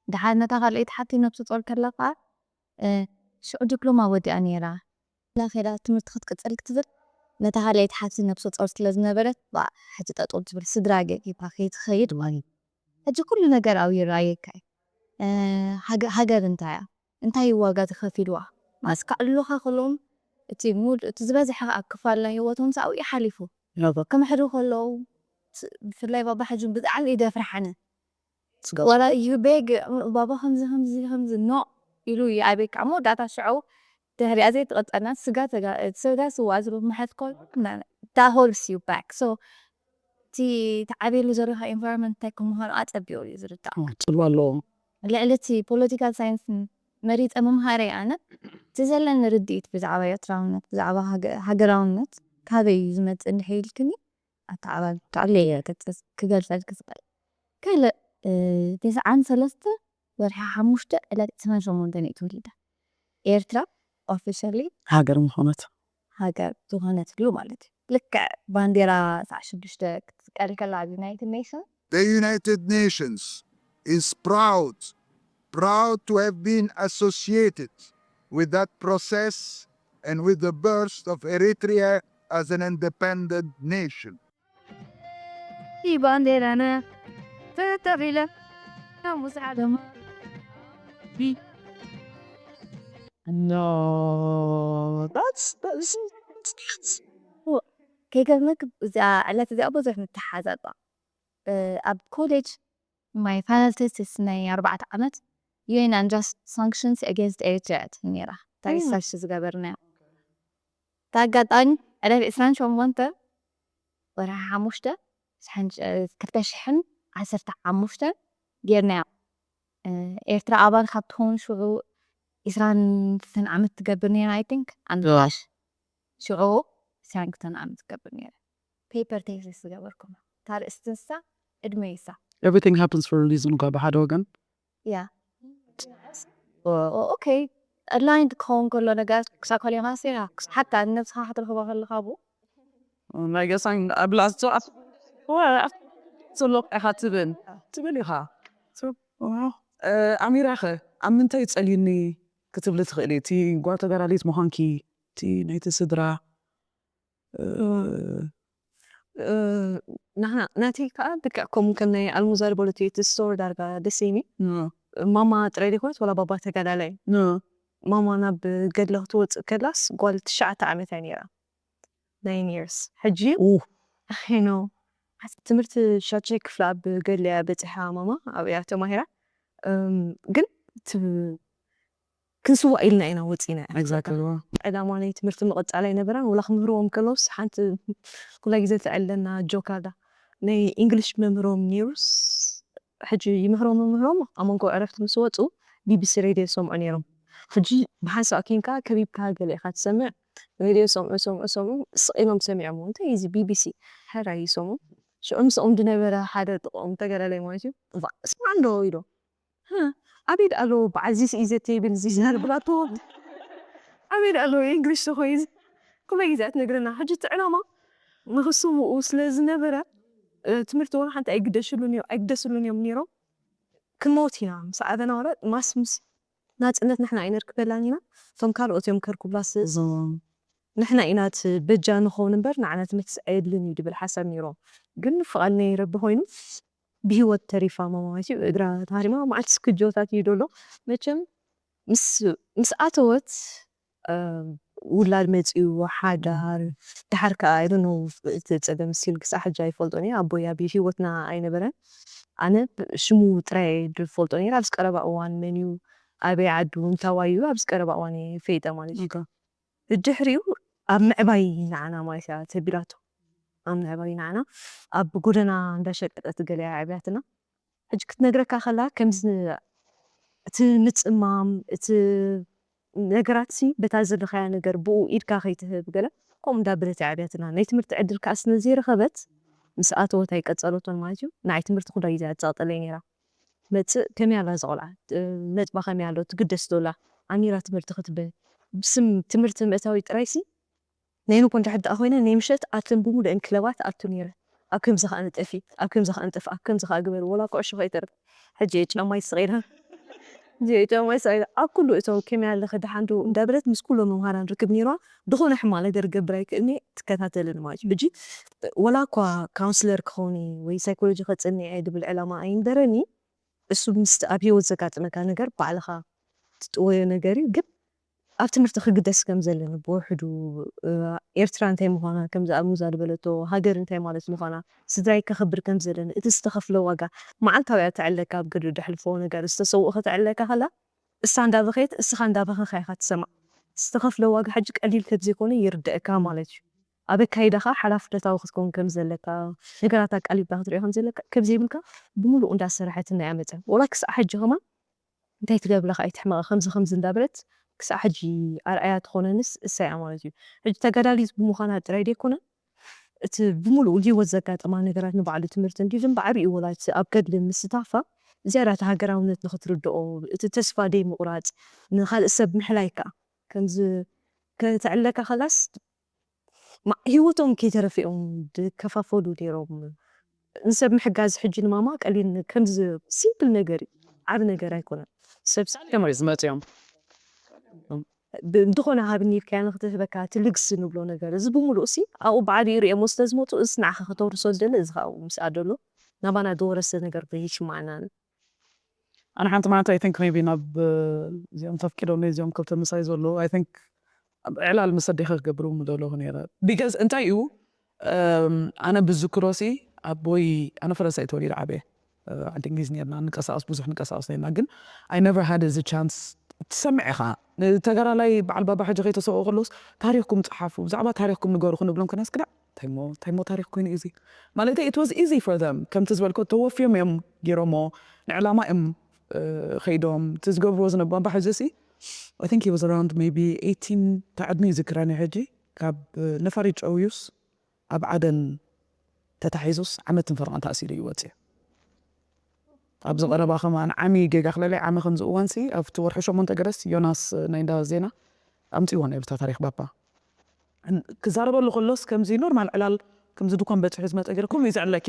ድሓር ነታ ካልኣይቲ ሓቲ ነብሰ ፆር ከላ ከዓ ሽዑ ዲፕሎማ ወዲኣ ነይራ። ላ ከዳ ትምህርቲ ክትቅፅል ክትብል ነታ ካልኣይቲ ሓቲ ነብሰ ፆር ስለ ዝነበረት ሕጂ ጠጠው ትብል ስድራ ገጊፋ ከይትኸይድ ማለት። ሕጂ ኩሉ ነገር ኣብኡ ይረኣየካ እዩ። ሃገር እንታይ እያ? እንታይ ዋጋ ተኸፊልዋ? ማስ ካዕልሉኻ ከለዎም እቲ ሙድ እቲ ዝበዝሐ ኣብ ክፋል ናይ ህይወቶም ሳብኡ ሓሊፉ ከመሕዱ ከለዉ ብፍላይ ባባ ሕጂ ብጣዕሚ ይደፍርሓኒ። ዋላ ዩ ቤግ ባባ ከምዚ ከምዚ ከምዚ ኖ ኢሉ ይኣበካ እሞ ዳታ ሽዑ ድሕሪኣ ዘይትቐጠና ስጋ ስጋ ስዋ ዝብል ምሕት ኮል ዳሆልስ ዩ ባክ ሶ እቲ ተዓብየሉ ዘለካ ኤንቫይሮንመንት እንታይ ከምዃኑ ኣጸቢቑ እዩ ዝርዳእ። ጽልዋ ኣለዎም። ልዕሊ እቲ ፖለቲካል ሳይንስ መሪጸ ምምሃረይ ኣነ እቲ ዘለኒ ርድኢት ብዛዕባ ኤርትራውነት ብዛዕባ ሃገራውነት ካበይ እዩ ዝመጽእ እንድሕር ኢልክኒ ኣተዓባቢ ክገልጸልክ ዝኽእል ካልእ ተስዓን ሰለስተ ወርሒ ሓሙሽተ ዕለት ዕስራን ሸሞንተን እየ ተወሊደ። ኤርትራ ኦፊሻሊ ሃገር ምኾነት ሃገር ዝኾነትሉ ማለት እዩ። ልክዕ ባንዴራ ሰዓ ሽዱሽተ ክትስቀል ከላ ኣብ ዩናይትድ ኔሽን The United Nations is proud, proud to have been associated with that process and with the birth of Eritrea as an independent nation. ይህ ባንዴራና ተጠሪለ ሙስ ዓለማ No, that's that's ከይገርመክ እዚኣ ዕለት እዚኣ ብዙሕ ምትሓዛባ ኣብ ኮሌጅ ማይ ፋይናል ቴስት ናይ ኣርባዕተ ዓመት UN unjust sanctions against Eritrea ነራ ታሪሳሽ ዝገበርና እታ ኣጋጣሚ ዕለት ዕስራን ሸሞንተ ወርሒ ሓሙሽተ ክልተ ሽሕን ዓሰርተ ሓሙሽተ ጌርናያ። ኤርትራ ኣባል ካብ ትኸውን ሽዑ ዕስራን ክልተን ዓመት ትገብር ነራ I think and ሽዑ ዕስራን ክልተን ዓመት ትገብር ነራ። ፔፐር ቴሲስ ዝገበርኩም ታርእስቲ ንሳ ዕድመ ይሳ Everything happens for a reason እኳ ብሓደ ወገን ያ ኦኬ ኣላይንድ ክኸውን ከሎ ነገር ክሳብ ከሊኻ ሴራ ሓታ ንነብስኻ ክትረኽባ ከለኻ ቡ ናይ ገሳን ኣብላዝቶ ዘሎ ኢኻ ትብል ትብል ኢኻ ኣሚራኸ ኣብ ምንታይ ጸልዩኒ ክትብሊ ትኽእሊ እቲ ጓል ተጋዳሊት ምዃንኪ እቲ ናይቲ ስድራ ናህና ናተይ ከዓ ልክዕ ከምኡ ከም ናይ ኣልሙዛር ቦለቲ እቲ ስቶሪ ዳርጋ ደሴሚ ማማ ጥራይ ዘይኮነት ወላ ባባ ተጋዳላይ ማማ ናብ ገድለ ክትወፅእ ከላስ ጓል ትሽዓተ ዓመት እያ ነይራ ናይን የርስ ሕጂ ኖ ትምህርቲ ሻድሻይ ክፍሊ ኣብ ገድለ እያ በፂሓ ማማ ኣብያ ተማሂራ ግን ክንስዋእ ኢልና ኢና ወፂና ዕላማ ናይ ትምህርቲ ምቕፃል ኣይነበራን ወላ ክምህርዎም ከለውስ ሓንቲ ኩላ ግዜ ተዕለና ጆካዳ ናይ እንግሊሽ መምህሮም ነይሩስ ሕጂ ይምህሮም ምህሮም ኣብ መንጎ ዕረፍቲ ምስ ወፁ ቢቢሲ ሬድዮ ይሰምዑ ነይሮም ሕጂ ብሓንሳእ ኬንካ ከቢብካ ገለ ኢኻ ትሰምዕ ሬድዮ ሰምዑ ሰምዑ ሰምዑ ስቕ ኢሎም ሰሚዖም እንታይ እዚ ቢቢሲ ሕራይ ይሰሙ ሽዑ ምስኦም ዝነበረ ሓደ ጥቕኦም ተገዳላይ ማለት እዩ ስማዕ እንዶ ኢሎ ኣቤት ኣሎ በዓል ዚስ ኢዘ ቴብል ዚስ ዳር ብላቶ ኣቤት ኣሎ እንግሊሽ ተኾይ ኩለ ግዜ ትነግረና ሕጂ እቲ ዕላማ ንክስምኡ ስለ ዝነበረ ትምህርቲ ወላ ሓንቲ ኣይግደሽሉን እዮም ኣይግደስሉን እዮም ነይሮም ክንመውት ኢና ምስ ኣበና ወረ ማስ ምስ ናፅነት ንሕና ኣይነርክበላን ኢና እቶም ካልኦት እዮም ከርኩብላስ ንሕና ኢና እቲ በጃ ንኸውን እምበር ንዓና ትምህርቲ ኣየድልን እዩ ድብል ሓሳብ ነይሮም ግን ፍቓድ ናይ ረቢ ኮይኑ ብህይወት ተሪፋ ማማ ማለት እዩ እግራ ተሃሪማ መዓልቲ ስክጆታት እዩ ደሎ መቸም ምስ ኣተወት ውላድ መፅኡ ሓዳር ድሓር ከዓ ይደኖ እቲ ፀገም ስቲል ክሳዕ ሕጂ ኣይፈልጦን እየ ኣቦይ ኣብ ህይወትና ኣይነበረን ኣነ ሽሙ ጥራይ ዝፈልጦ ነይረ ኣብዚ ቀረባ እዋን መን እዩ ኣበይ ዓዱ እንታዋይ እዩ ኣብዚ ቀረባ እዋን እየ ፈይጠ ማለት እዩ ድሕሪኡ ኣብ ምዕባይ ንዓና ማለት እያ ተቢላቶ ኣብ ምዕባይ ንዓና ኣብ ጎደና እንዳሸቀጠት ገለ ኣዕብያትና። ሕጂ ክትነግረካ ከላ ከምዚ እቲ ምጽማም፣ እቲ ነገራት ሲ በታ ዘለኻያ ነገር ብኡ ኢድካ ከይትህብ ገለ ከምኡ እንዳበለት ኣዕብያትና። ናይ ትምህርቲ ዕድል ከኣ ስለ ዘይረኸበት ምስ ኣተወት ኣይቀጸለቶን ማለት እዩ። ንዓይ ትምህርቲ ኩሉ ግዜ ኣጻቕጠለይ ነይራ። መጽእ ከመይ ኣላ እዛ ቆልዓ? እ፣ ነጥባ ከመይ ኣሎ? ትግደስ ዶ ኣላ? ኣሚራ ትምህርቲ ክትብል። ብስም ትምህርቲ ምእታዊ ጥራይሲ ናይ ንጎ እንድሕር ደኣ ኮይነ ናይ ምሸት ኣትን ብምሉእን ክለባት ኣቱ ነይረ። ኣብ ከምዚ ከኣ ንጠፊ፣ ኣብ ከምዚ ከኣ ንጠፍ፣ ኣብ ከምዚ ከኣ ግበር፣ ወላ ኩዕሾ ከይተርፍ። ሕጂ እየ ጫማይ ስቕ ኢለ። ሕጂ እየ ጫማይ ስቕ ኢለ። ኣብ ኩሉ እቶም ከመይ ኣለኺ ደሓን ዶ እንዳበለት ምስ ኩሎም መምሃራን ርክብ ነይርዋ። ዝኾነ ሕማቕ ነገር ክገብር ኣይክእልን እየ፣ ትከታተልን ማለት እዩ። ሕጂ ወላ እኳ ካውንስለር ክኸውን እየ ወይ ሳይኮሎጂ ከጽንዕ እየ ድብል ዕላማ ኣይንበረኒ፣ እሱ ምስቲ ኣብ ህይወት ዘጋጥመካ ነገር ባዕልኻ ትጥወዮ ነገር እዩ። ግን ኣብ ትምህርቲ ክግደስ ከም ዘለኒ ብውሕዱ፣ እ፣ ኤርትራ እንታይ ምዃና፣ ከምዚ ኣልሙዛ ዝበለቶ፣ ሃገር እንታይ ማለት ምዃና፣ ስድራይ ከኽብር ከም ዘለኒ፣ እቲ ዝተኸፍለ ዋጋ፣ መዓልታዊ እያ ተዕለካ፣ ኣብ ገድሊ ደሕልፎ ነገር፣ ዝተሰውኦ ከተዕለካ ከላ፣ እሳ እንዳበኸየት፣ እስኻ እንዳበኸኻ ኢኻ ትሰማዕ። ዝተኸፍለ ዋጋ ሕጂ ቀሊል ከም ዘይኮነ ይርደእካ ማለት እዩ። ኣብ ኣካይዳኻ ሓላፍነታዊ ክትከውን ከም ዘለካ፣ ነገራት ኣቃሊልካ ክትሪኦ ከም ዘለካ፣ ከም ዘይብልካ ብምሉኡ እንዳሰርሐት እናያመፀ። ወላ ክሳዕ ሕጂ ከማን እንታይ ትገብር ኣለኻ ኣይትሕመቐ፣ ከምዚ ከምዚ እንዳበለት ክሳዕ ሕጂ ኣርኣያ ትኾነንስ እሳ እያ ማለት እዩ። ሕጂ ተጋዳሊት ብምዃና ጥራይ ደይኮነ፣ እቲ ብምሉኡ ህይወት ዘጋጥማ ነገራት ንባዕሉ ትምህርቲ እንዲዩ፣ ግን ብዓቢኡ ወላ እቲ ኣብ ገድሊ ምስታፋ ዝያዳ እቲ ሃገራውነት ንኽትርድኦ፣ እቲ ተስፋ ደይ ምቑራጽ፣ ንኻልእ ሰብ ምሕላይ ከኣ ከምዚ ከተዕለካ ከላስ ማ-፣ ህይወቶም ከይተረፈ እዮም ዝከፋፈሉ ነይሮም። ንሰብ ምሕጋዝ ሕጂ ንማማ ቀሊል ነ-፣ ከምዚ ሲምፕል ነገር እዩ፣ ዓቢ ነገር ኣይኮነን። ሰብ ሳ-፣ ሳልዮም እዮም ዝመፅኦም። ብ-፣ እንተኾነ ሃብኒ ኢልካያ ንክትህበካ እቲ ልግሲ ንብሎ ነገር፣ እዚ ብምሉእ ሲ ኣብኡ ብዓቢኡ ርእዮሞ ስለ ዝመፁ፣ እዚ ንዓኻ ከተውርሶ ዝደሊ፣ እዚ ከዓ ምስኣ ደሎ ናባና ዝወረሰ ነገር ይስማዕና። ኣነ ሓንቲ መዓልቲ፣ I think maybe ናብ፣ እ፣ እዚኦም ተፍቂዶም እዚኦም ክልተ ምሳይ ዘሎ፣ I think ኣብ ዕላል ምስ ኣዴኻ ክገብሩ ምደለኹ ነይረ። Because እንታይ እዩ፣ እም፣ ኣነ ብዝክሮሲ ኣቦይ፣ ኣነ ፈረንሳይ ተወሊደ ዓብየ፣ እ፣ ዓዲ እንግሊዝ ነርና፣ ንቀሳቀስ፣ ብዙሕ ንቀሳቀስ ነርና፣ ግን I never had እዚ ቻንስ። ትሰምዕ ኢኻ፣ ንተጋዳላይ በዓል ባባ ሕጂ ከይተሰውኦ ከለውስ፣ "ታሪኽኩም ጸሓፉ፣ ብዛዕባ ታሪኽኩም ንገሩ" ክንብሎም ከናስ፣ ክዳዕ፣ እንታይ እሞ፣ እንታይ እሞ ታሪኽ ኮይኑ እዩ እዚ? ማለት፣ it was easy for them። ከምቲ ዝበልኮ፣ ተወፍዮም እዮም ገይሮሞ፣ ንዕላማ እዮም፣ እ፣ ከይዶም። እቲ ዝገብርዎ ዝነበሩ፣ ባባ ሕጂ ሲ፣ I think he was around maybe eighteen፣ እታ ዕድመ ይዝክረኒ ሕጂ። ካብ፣ እ፣ ነፋሪት ጨውዩስ ኣብ ዓደን ተታሒዙስ ዓመትን ፈረቓን ተኣሲሩ እዩ ወፂኡ። ኣብዚ ቀረባ ከማን ዓሚ ጌጋ ክለለይ ዓሚ ከምዚ እዋንሲ ኣብቲ ወርሒ ሸሞንተ ገረስ ዮናስ ናይ እንዳ ዜና ኣምፅእዎ ነይሩ እታ ታሪክ ባባ። እን-፣ ክዛረበሉ ከሎስ ከምዚ ኖርማል ዕላል ከምዚ ድኳን በፂሑ ዝመፀ ገይሩ ከምኡ እዩ ዘዕለኪ።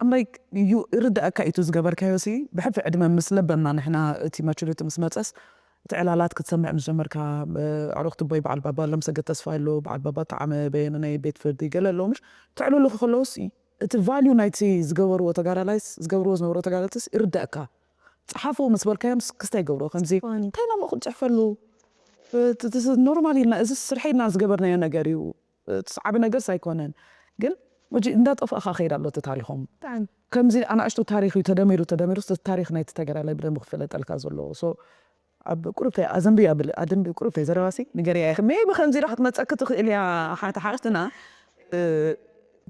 I'm like፣ ዩ-፣ ይርዳእካ እዩ እቲ ዝገበርካዮ ሲ፣ ብሕልፊ ዕድመ ምስ ለበምና ንሕና እቲ ማቹሪቲ ምስ መፀስ እቲ ዕላላት ክትሰምዕ ምስ ጀመርካ፣ እ፣ ኣዕሩኽቲ ቦይ በዓል ባባ ለምሰገድ ተስፋ ኣሎ፣ በዓል ባባ ጠዓመ በየነ ናይ ቤት ፍርዲ ገለ ኣለዉ ምሽ፣ ተዕልሉ ከለውስ እቲ ቫልዩ ናይቲ ዝገበርዎ ተጋዳላይስ፣ ዝገብርዎ ዝነበሩ ተጋዳልትስ ይርዳእካ። ጸሓፉ ምስ በልካዮምስ ክስታይ ይገብርዎ ከምዚ፣ ጽፎኒ። እንታይ ኢሎም እኹል ጽሕፈሉ? እቲ፣ እቲ ኖርማል ኢልና፣ እዚ ስርሐ ኢልና ዝገበርናዮ ነገር እዩ። እቲ ዓቢ ነገርስ ኣይኮነን። ግን ሕጂ እንዳጠፍኣኻ ከይድ ኣሎ እቲ ታሪኾም። ብጣዕሚ። ከምዚ ኣናእሽቱ ታሪኽ እዩ ተደሚሩ፣ ተደሚሩ፣ እቲ ታሪኽ ናይቲ ተጋዳላይ ብደንቢ ክፍለጠልካ ዘለዎ። ሶ፣ ኣብ ቁሩብ ተይ-፣ ኣዘንቢ ኣብል-፣ ኣደንቢ ቁሩብ ተይ ዘረባሲ ንገርያ ኢኺ። ሜቢ ከምዚ ኢላ ክትመጸኪ ትኽእል እያ ሓንቲ ሓፍትና፣ እ፣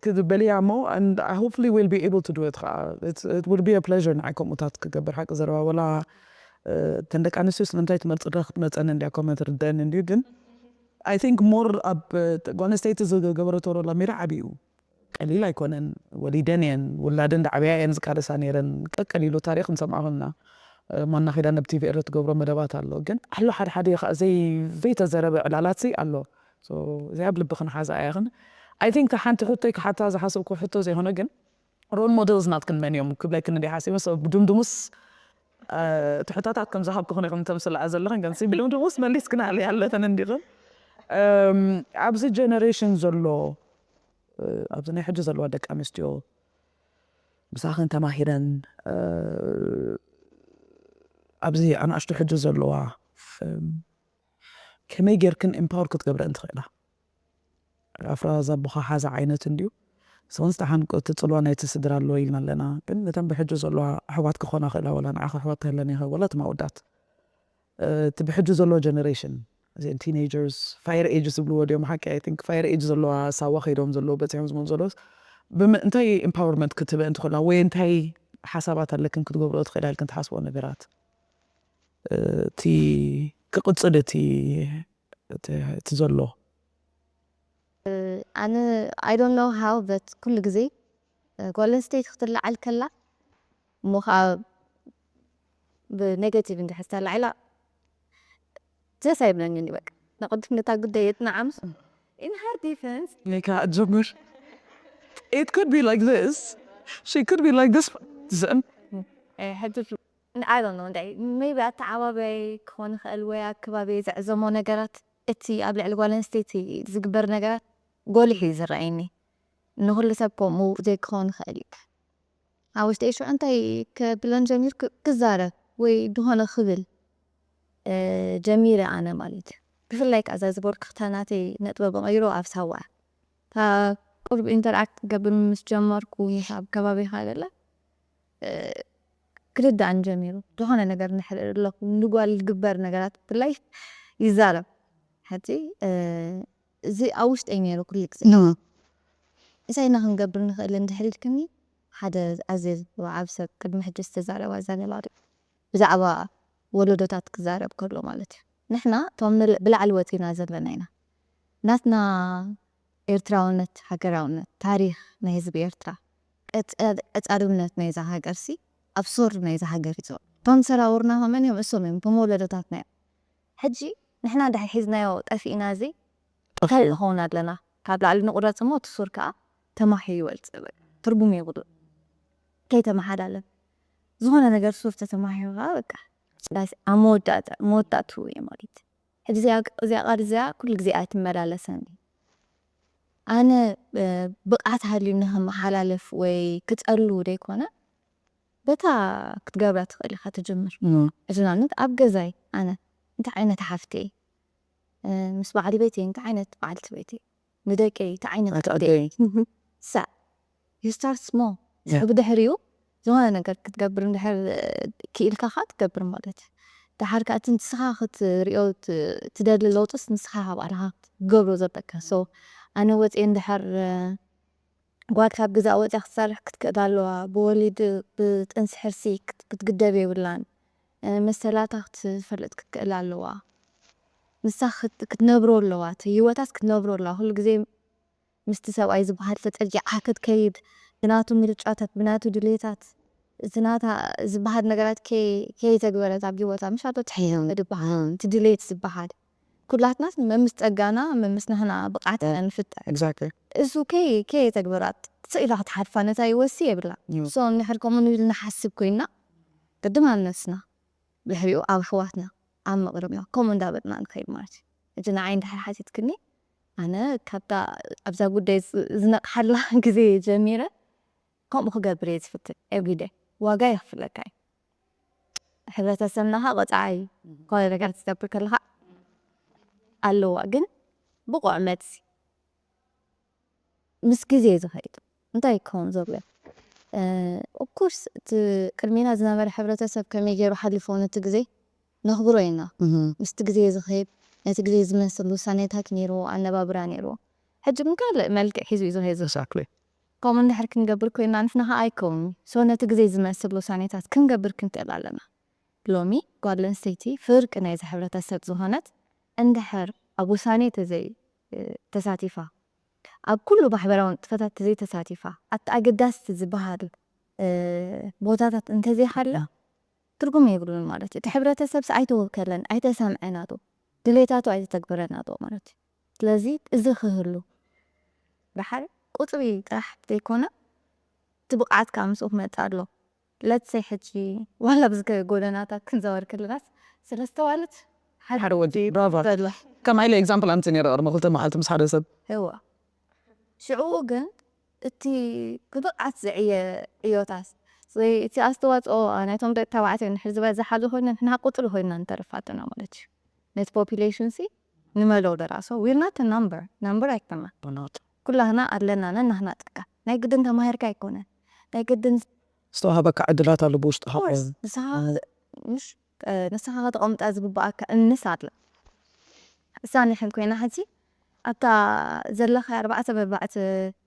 ክትበልያ እሞ፣ and hopefully we'll be able to do it ኸዓ። It's, it will be a pleasure ንዓይ ከምኡታት ክገብር ሓቂ ዘረባ። ወላ፣ እ፣ እተን ደቂ ኣንስትዮ ስለምንታይ ትመርጽ ዶ ክትመጸኒ እንድያ ኮመንት ርደአኒ እንድዩ፣ ግን I think more ኣብ፣ እ፣ ጓል ኣንስተይቲ ዝገበረቶ ሮል ኣብ ሜዳ ዓቢ እዩ። ቀሊል ኣይኮነን። ወሊደን እየን፣ ውላደን ዝዓበያ እየን ዝቃለሳ ነይረን። ቀቀሊሉ ታሪኽ ንሰምዖ ከለና፣ እ፣ ማና ኪዳነ ኣብ ቲ ቪ ኤረ ትገብሮ መደባት ኣሎ። ግን ኣሎ ሓደ ሓደ እዩ ኸዓ ዘይ-፣ ዘይተዘረበ ዕላላት ሲ ኣሎ። ሶ፣ እዚኣ ኣብ ልቢ ክንሓዛ እያ። ግን፣ I think፣ ሓንቲ ሕቶይ ክሓታ ዝሓሰብኩ ሕቶ ዘይኮነ፣ ግን ሮል ሞዴልስ ናትክን መን እዮም ክብለክን እንዲ ሓሲበ። ሶ፣ ብድምድሙስ፣ እ፣ እቲ ሕቶታት ከም ዝሃብኩኽን ኢኹም ተምስልኣ ዘለኽን፣ ግን ሲ ብድምድሙስ መሊስክና ኣለተን እንዲኽን። እም፣ ኣብዚ ጀነሬሽን ዘሎ፣ እ፣ ኣብዚ ናይ ሕጂ ዘለዋ ደቂ ኣንስትዮ ምሳኽን ተማሂረን፣ እ፣ ኣብዚ ኣናእሽቱ ሕጂ ዘለዋ፣ እም፣ ከመይ ጌርክን ኤምፓወር ክትገብረን ትኽእላ? ኣፍራዝ ኣቦኻ ሓዛ ዓይነት እንድዩ። ሰውንስ ደሓን እቲ ጽልዋ ናይቲ ስድራ ኣሎ ኢልና ኣለና። ግን ነተን ብሕጂ ዘለዋ ኣሕዋት ክኾና ክእላ፣ ወላ ንዓኻ ኣሕዋት ተህለን ይኸ-፣ ወላ እቲ ማውዳት፣ እ፣ እቲ ብሕጂ ዘሎ ጀነሬሽን እዚን teenagers fire age ዝብልዎ ድዮም ሓቂ? I think fire age ዘለዋ ሳዋ ከይዶም ዘለዉ በፂሖም ዝመፁ ዘለውስ ብምእንታይ empowerment ክትበ እንትኾና ወይ እንታይ ሓሳባት ኣለክን ክትገብሮ ትኽእላ ኢልክን ትሓስቦ ነገራት እቲ ክቕፅል እቲ እቲ ዘሎ ኣነ I don't know how but ኩሉ ግዜ ጓል ኣንስተይቲ ክትለዓል ከላ እሞ ከዓ ብኔጋቲቭ እንድሕር ተላዒላ ደስ ኣይብለንን እዩ። በቃ ንቕድም ነታ ጉዳይ የጽንዓ ምስ in her defense ሜካ ጀምር it could be like this she could be like this ዝእም ሕጂ I don't know እንታይ maybe ኣተዓባባይ ክኾን ይኽእል ወይ ኣከባቢ ዘዕዘሞ ነገራት እቲ ኣብ ልዕሊ ጓል ኣንስተይቲ ዝግበር ነገራት ጎሊሑ እዩ ዝረኣየኒ። ንኹሉ ሰብ ከምኡ ዘይክኸውን ይኽእል እዩ። ኣብ ውሽጠይ ሽዑ እንታይ ከብለን ጀሚርኩ ክዛረብ ወይ ዝኾነ ክብል ጀሚረ ኣነ ማለት እዩ። ብፍላይ ከዓ እዛ ዝበልኩ ክታ ናተይ ነጥበ ብቐይሮ ኣብ ሳዋ እታ ቁርብ ኢንተርኣክት ክገብር ምስ ጀመርኩ ምስ ኣብ ከባቢ ካለለ ክርዳእን ጀሚሩ። ዝኾነ ነገር ንሕር ኣለኹ ንጓል ዝግበር ነገራት ብፍላይ ይዛረብ። ሕጂ እዚ ኣብ ውሽጠይ ነይሩ ኩሉ ግዜ እንታይ ኢና ክንገብር ንኽእል እንድሕር ኢልክኒ ሓደ ኣዝየ ዝብዓ ኣብ ሰብ ቅድሚ ሕጂ ዝተዛረባ እዛ ነባሪ ብዛዕባ ወለዶታት ክዛረብ ከሎ ማለት እዩ። ንሕና እቶም ብላዕሊ ወፂና ዘለና ኢና። ናትና ኤርትራውነት፣ ሃገራውነት፣ ታሪኽ ናይ ህዝቢ ኤርትራ፣ ቀፃልነት ናይዛ ሃገር ሲ ኣብ ሶር ናይዛ ሃገር እዩ ዘሎ። እቶም ሰራውርና ከመን እዮም እሶም እዮም እቶም ወለዶታትና እዮም። ሕጂ ንሕና እንድሕር ሒዝናዮ ጠፊእና እዚ እንታይ ንኸውን ኣለና? ካብ ላዕሊ ንቑረፅ እሞ እቲ ሱር ከዓ ተማሒ ይወልፅ ትርጉም የብሉ ከይተመሓላለፍ ዝኾነ ነገር ሱር ተተማሂሩ ከዓ በቃ ዳስ ኣብ መወዳእታ መወዳእቱ እየ ማለት ሕጂ እዚኣ እዚኣ ቃል እዚኣ ኩሉ ግዜ ኣይትመላለሰኒ ኣነ ብቕዓት ሃልዩ ንክመሓላለፍ ወይ ክፀሉ ደይኮነ በታ ክትገብራ ትኽእል ኢኻ ትጅምር ሕጂ ንኣብነት ኣብ ገዛይ ኣነ እንታይ ዓይነት ሓፍቲ ምስ በዓል ቤተይ እንታይ ዓይነት በዓልቲ ቤተይ ንደቀይ እንታይ ዓይነት ክትደይ ሳዕ you start small ብድሕሪኡ ዝኾነ ነገር ክትገብር እንድሕር ክኢልካ ካ ትገብር ማለት እዩ። ደሓር ከዓ እቲ ንስኻ ክትሪኦ ትደሊ ለውጥስ ንስኻ ካብ ባዕልኻ ክትገብሮ ዘለካ so ኣነ ወፅየ እንድሕር ጓል ካብ ገዛ ወፅያ ክትሰርሕ ክትክእል ኣለዋ ብወሊድ ብጥንሲ ሕርሲ ክትግደብ የብላን መሰላታ ክትፈልጥ ክትክእል ኣለዋ ንሳ ክትነብሮ ኣለዋ እቲ ህይወታስ ክትነብሮ ኣለዋ ኩሉ ግዜ ምስቲ ሰብኣይ ዝበሃል ተፀጊዓ ክትከይድ ብናቱ ምርጫታት ብናቱ ድሌታት እቲ ናታ ዝበሃል ነገራት ከይተግበረት ኣብ ህይወታ ምሽ ኣሎ ትሕይም ድበሃል እቲ ድሌት ዝበሃል ኩላትናስ መምስ ፀጋና መምስ ንሕና ብቕዓት ኢና ንፍጠር exactly እሱ ከይ ከየተግበራት ስኢላ ክትሓልፋ ነታ ይወሲ የብላ so እንድሕር ከምኡ ንብል ንሓስብ ኮይና ቅድም ኣብ ነብስና ድሕሪኡ ኣብ ኣሕዋትና ኣብ መቕርብና ከምኡ እንዳበልና ንኸይድ ማለት እዩ። ሕጂ ንዓይ እንድሕር ሓቲትክኒ ኣነ ካብታ ኣብዛ ጉዳይ ዝነቕሓላ ግዜ ጀሚረ ከምኡ ክገብር እየ ዝፍትን everyday ዋጋ የኽፍለካ እዩ። ሕብረተሰብና ኸዓ ቆፅዓይ እዩ ዝኾነ ነገር ክትገብር ከለኻ ኣለዋ ግን ብቑዕ መልሲ ምስ ግዜ እዩ ዝኸይድ እንታይ ክኸውን ዘሎ of course እቲ ቅድሜና ዝነበረ ሕብረተሰብ ከመይ ገይሩ ሓሊፍዎ ነቲ ግዜ ነኽብሮ ኢና ምስቲ ግዜ ዝኸይድ ነቲ ግዜ ዝመስል ውሳኔታት ነይርዎ ኣነባብራ ነይርዎ ሕጂ ግን ካልእ መልክዕ ሒዙ እዩ ዝኸይድ ዘሎ exactly ከምኡ እንድሕር ክንገብር ኮይና ንሕና ከዓ ኣይከውን so ነቲ ግዜ ዝመስል ውሳኔታት ክንገብር ክንክእል ኣለና ሎሚ ጓል ኣንስተይቲ ፍርቂ ናይዚ ሕብረተሰብ ዝኾነት እንድሕር ኣብ ውሳኔ ተዘይ ተሳቲፋ ኣብ ኩሉ ማሕበራዊ ንጥፈታት ተዘይተሳቲፋ ኣብቲ ኣገዳስቲ ዝበሃል ቦታታት እንተዘይሃላ ትርጉም የብሉን ማለት እዩ። እቲ ሕብረተሰብ ኣይተወከለን፣ ኣይተሰምዐ ናቱ ድሌታቱ ኣይተተግበረ ናቱ ማለት እዩ። ስለዚ እዚ ክህሉ ደሓር ቁፅሪ ጥራሕ ዘይኮነ እቲ ብቕዓት ከዓ ምስኡ ክመፅእ ኣሎ። ለትሰይ ሕጂ ዋላ ኣብዚ ጎደናታት ክንዘወር ከለናስ ሰለስተ ዋልት ሓደ ወዲ ብራቫ ዘሎ ከም ኢለ example ኣምፅእ ነይረ ቅድሚ ክልተ መዓልቲ ምስ ሓደ ሰብ እዋ ሽዕኡ ግን እቲ ብብቕዓት ዘዕየ ዕዮታት ወይ እቲ ኣስተዋፅኦ ናይቶም ደቂ ተባዕትዮ እንድሕር ዝበዝሓሉ ኮይነ ንሕና ቁፅሪ ኮይና ንተርፍ ኣለና ማለት እዩ። ነቲ population ሲ ንመልኦ ደራሶ we're not a number number ኣይኮና ኩላህና ኣለና ነናህና ጥቀ ናይ ግድን ተማሂርካ ኣይኮነን ናይ ግድን ዝተዋሃበካ ዕድላት ኣሎ ብውሽጥኻ course ንስኻ ምሽ ንስኻ ከተቐምጣ ዝግባኣካ እንስ ኣለ እሳኒ ሕል ኮይና ሕጂ ኣብታ ዘለኻ ኣርባዕተ በርባዕተ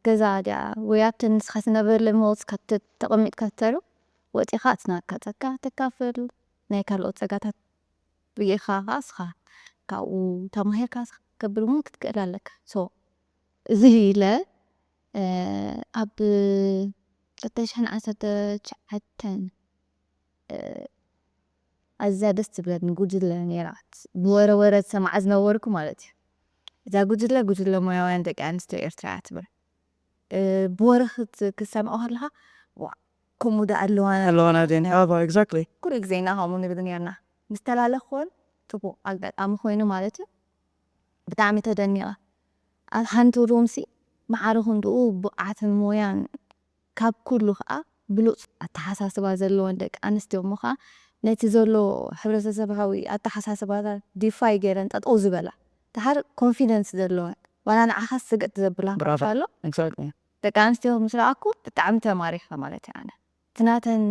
ገዛ ድያ ወይ ኣብቲ ንስኻ ትነብረለን ሞልስ ካብ ተ- ተቐሚጥካ ተሩ ወፂኻ ትናካፀካ ተካፍል ናይ ካልኦት ፀጋታት ብኢኻ ከዓ እስኻ ካብኡ ተማሂርካ እስኻ ከብል እውን ክትክእል ኣለካ። So እዚ ኢለ ኣብ ክልተ ሽሕን ዓሰርተ ትሽዓተን ኣዝያ ደስ ትብለኒ ጉጅለ ነይራት ብወረ ወረ ዝሰማዓ ዝነበርኩ ማለት እዩ። እዛ ጉጅለ ጉጅለ ሞያውያን ደቂ ኣንስትዮ ኤርትራ እያ ትብል። ብወረ ክትሰምዖ ከለካ ዋ ከምኡ ዳ ኣለዋና ኣለዋና ደን ያባ exactly ኩሉ ግዜ ኢና ከምኡ ንብል ነርና። ምስ ተላለኽዎን ፅቡቕ ኣጋጣሚ ኮይኑ ማለት እዩ። ብጣዕሚ ተደኒቐ። ኣብ ሓንቲ ሩምሲ ማዕረ ክንድኡ ብቕዓትን ሞያን ካብ ኩሉ ከዓ ብሉፅ ኣተሓሳስባ ዘለወን ደቂ ኣንስትዮ እሞ ከዓ ነቲ ዘሎ ሕብረተሰባዊ ኣተሓሳስባታት ዲፋይ ገይረን ጠጠው ዝበላ ድሓር ኮንፊደንስ ዘለወን ዋላ ንዓኻስ ስግጥ ዘብላ ብራቮ። ኣሎ exactly ደቂ ኣንስትዮ ምስ ረኣኩ ብጣዕሚ ተማሪኸ ማለት እዩ። ኣነ እቲ ናተን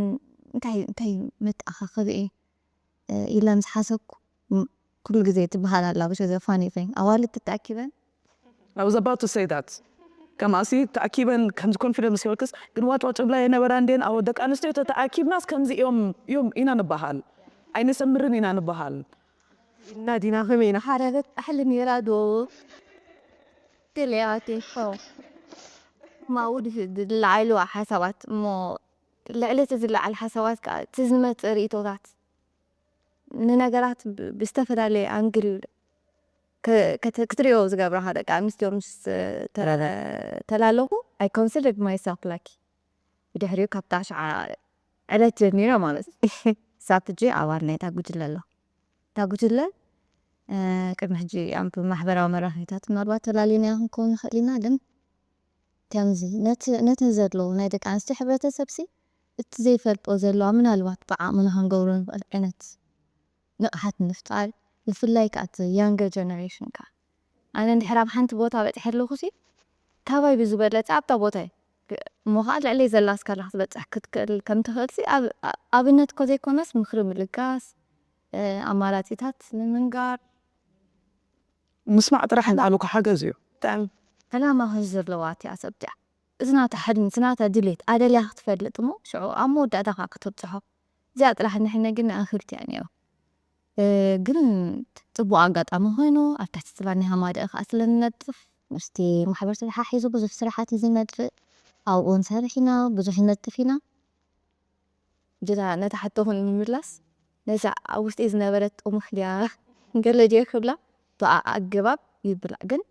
እንታይ እንታይ መተኣኻኸቢ እዩ ኢለ ምስ ሓሰብኩ ም- ኩሉ ግዜ ትበሃል ኣላ ብሸ ዘፋኒ ቲንግ ኣዋልድ ተኣኪበን I was about to say that ከምኣሲ ተኣኪበን ከምዚ ኮንፊደንስ ይወልክስ ግን ዋጭ ዋጭ ብላ የነበራ እንዴን ኣወ ደቂ ኣንስትዮ ተተኣኪብናስ ከምዚ እዮም እዮም ኢና ንበሃል ኣይንሰምርን ኢና ንበሃል እና ዲና ከመይ ኢና ሓደ ጣሕሊ ነይራ ዶ ገለያቴ ማውድ ዝለዓሉ ሓሳባት እሞ ልዕሊ እቲ ዝለዓል ሓሳባት ከዓ እቲ ዝመፅእ ርእቶታት ንነገራት ብ- ብዝተፈላለየ ኣንግል ክ- ክት- ክትሪኦ ዝገብራኻ ደቂ ኣንስትዮ ምስ ተረ- ተላለኹ I considered myself lucky ብድሕሪኡ ካብ ታሽዓ ዕለት ጀሚረ ማለት እዩ። ሳብ ሕጂ ኣባል ናይታ ጉጅለ ኣሎ እታ ጉጅለ ቅድሚ ሕጂ ኣብ ማሕበራዊ መራኸቢታት ምናልባት ተላሊና ክንከውን ንኽእል ኢና ግን ከምዚ ነቲ ነተን ዘለዉ ናይ ደቂ ኣንስትዮ ሕብረተሰብ ሲ እቲ ዘይፈልጦ ዘለዋ ምናልባት ብዓቕምና ክንገብሮ ንኽእል ዓይነት ንቕሓት ንምፍጣር ብፍላይ ከዓ እቲ younger generation ከዓ ኣነ እንድሕር ኣብ ሓንቲ ቦታ በፂሐ ኣለኹ ሲ ካባይ ብዝበለፀ ኣብታ ቦታ እየ እሞ ከዓ ልዕለይ ዘላ ስካላ ክትበፅሕ ክትክእል ከም ትኽእል ሲ ኣብነት እኮ ዘይኮነስ ምኽሪ ምልጋስ ኣማራፂታት ንምንጋር ምስማዕ ጥራሕ እንተሃልኩ ሓገዝ እዩ ብጣዕሚ ዕላማ ከዚ ዘለዋ እቲኣ ሰብ እቲኣ እዚ ናታ ሕልሚ እዚ ናታ ድሌት ኣደልያ ክትፈልጥ እሞ ሽዑ ኣብ መወዳእታ ከዓ ክትብፅሖ እዚኣ ጥራሕ ንሕነ ግን ንኣኽልቲ እያ ነይሩ ግን ፅቡቅ ኣጋጣሚ ኮይኑ ኣብ ትሕቲ ስባን ሃማደአ ከዓ ስለንነጥፍ ምስቲ ማሕበር ተተሓሒዙ ብዙሕ ስራሓት እዩ ዝመፅእ ኣብኡ ንሰርሕ ኢና ብዙሕ ንነጥፍ ኢና ግና ነታ ሕቶኹን ንምምላስ ነዛ ኣብ ውሽጢ ዝነበረት ጥሙሕ ድያ ገለ ድየ ክብላ ብኣ ኣገባብ ይብላ ግን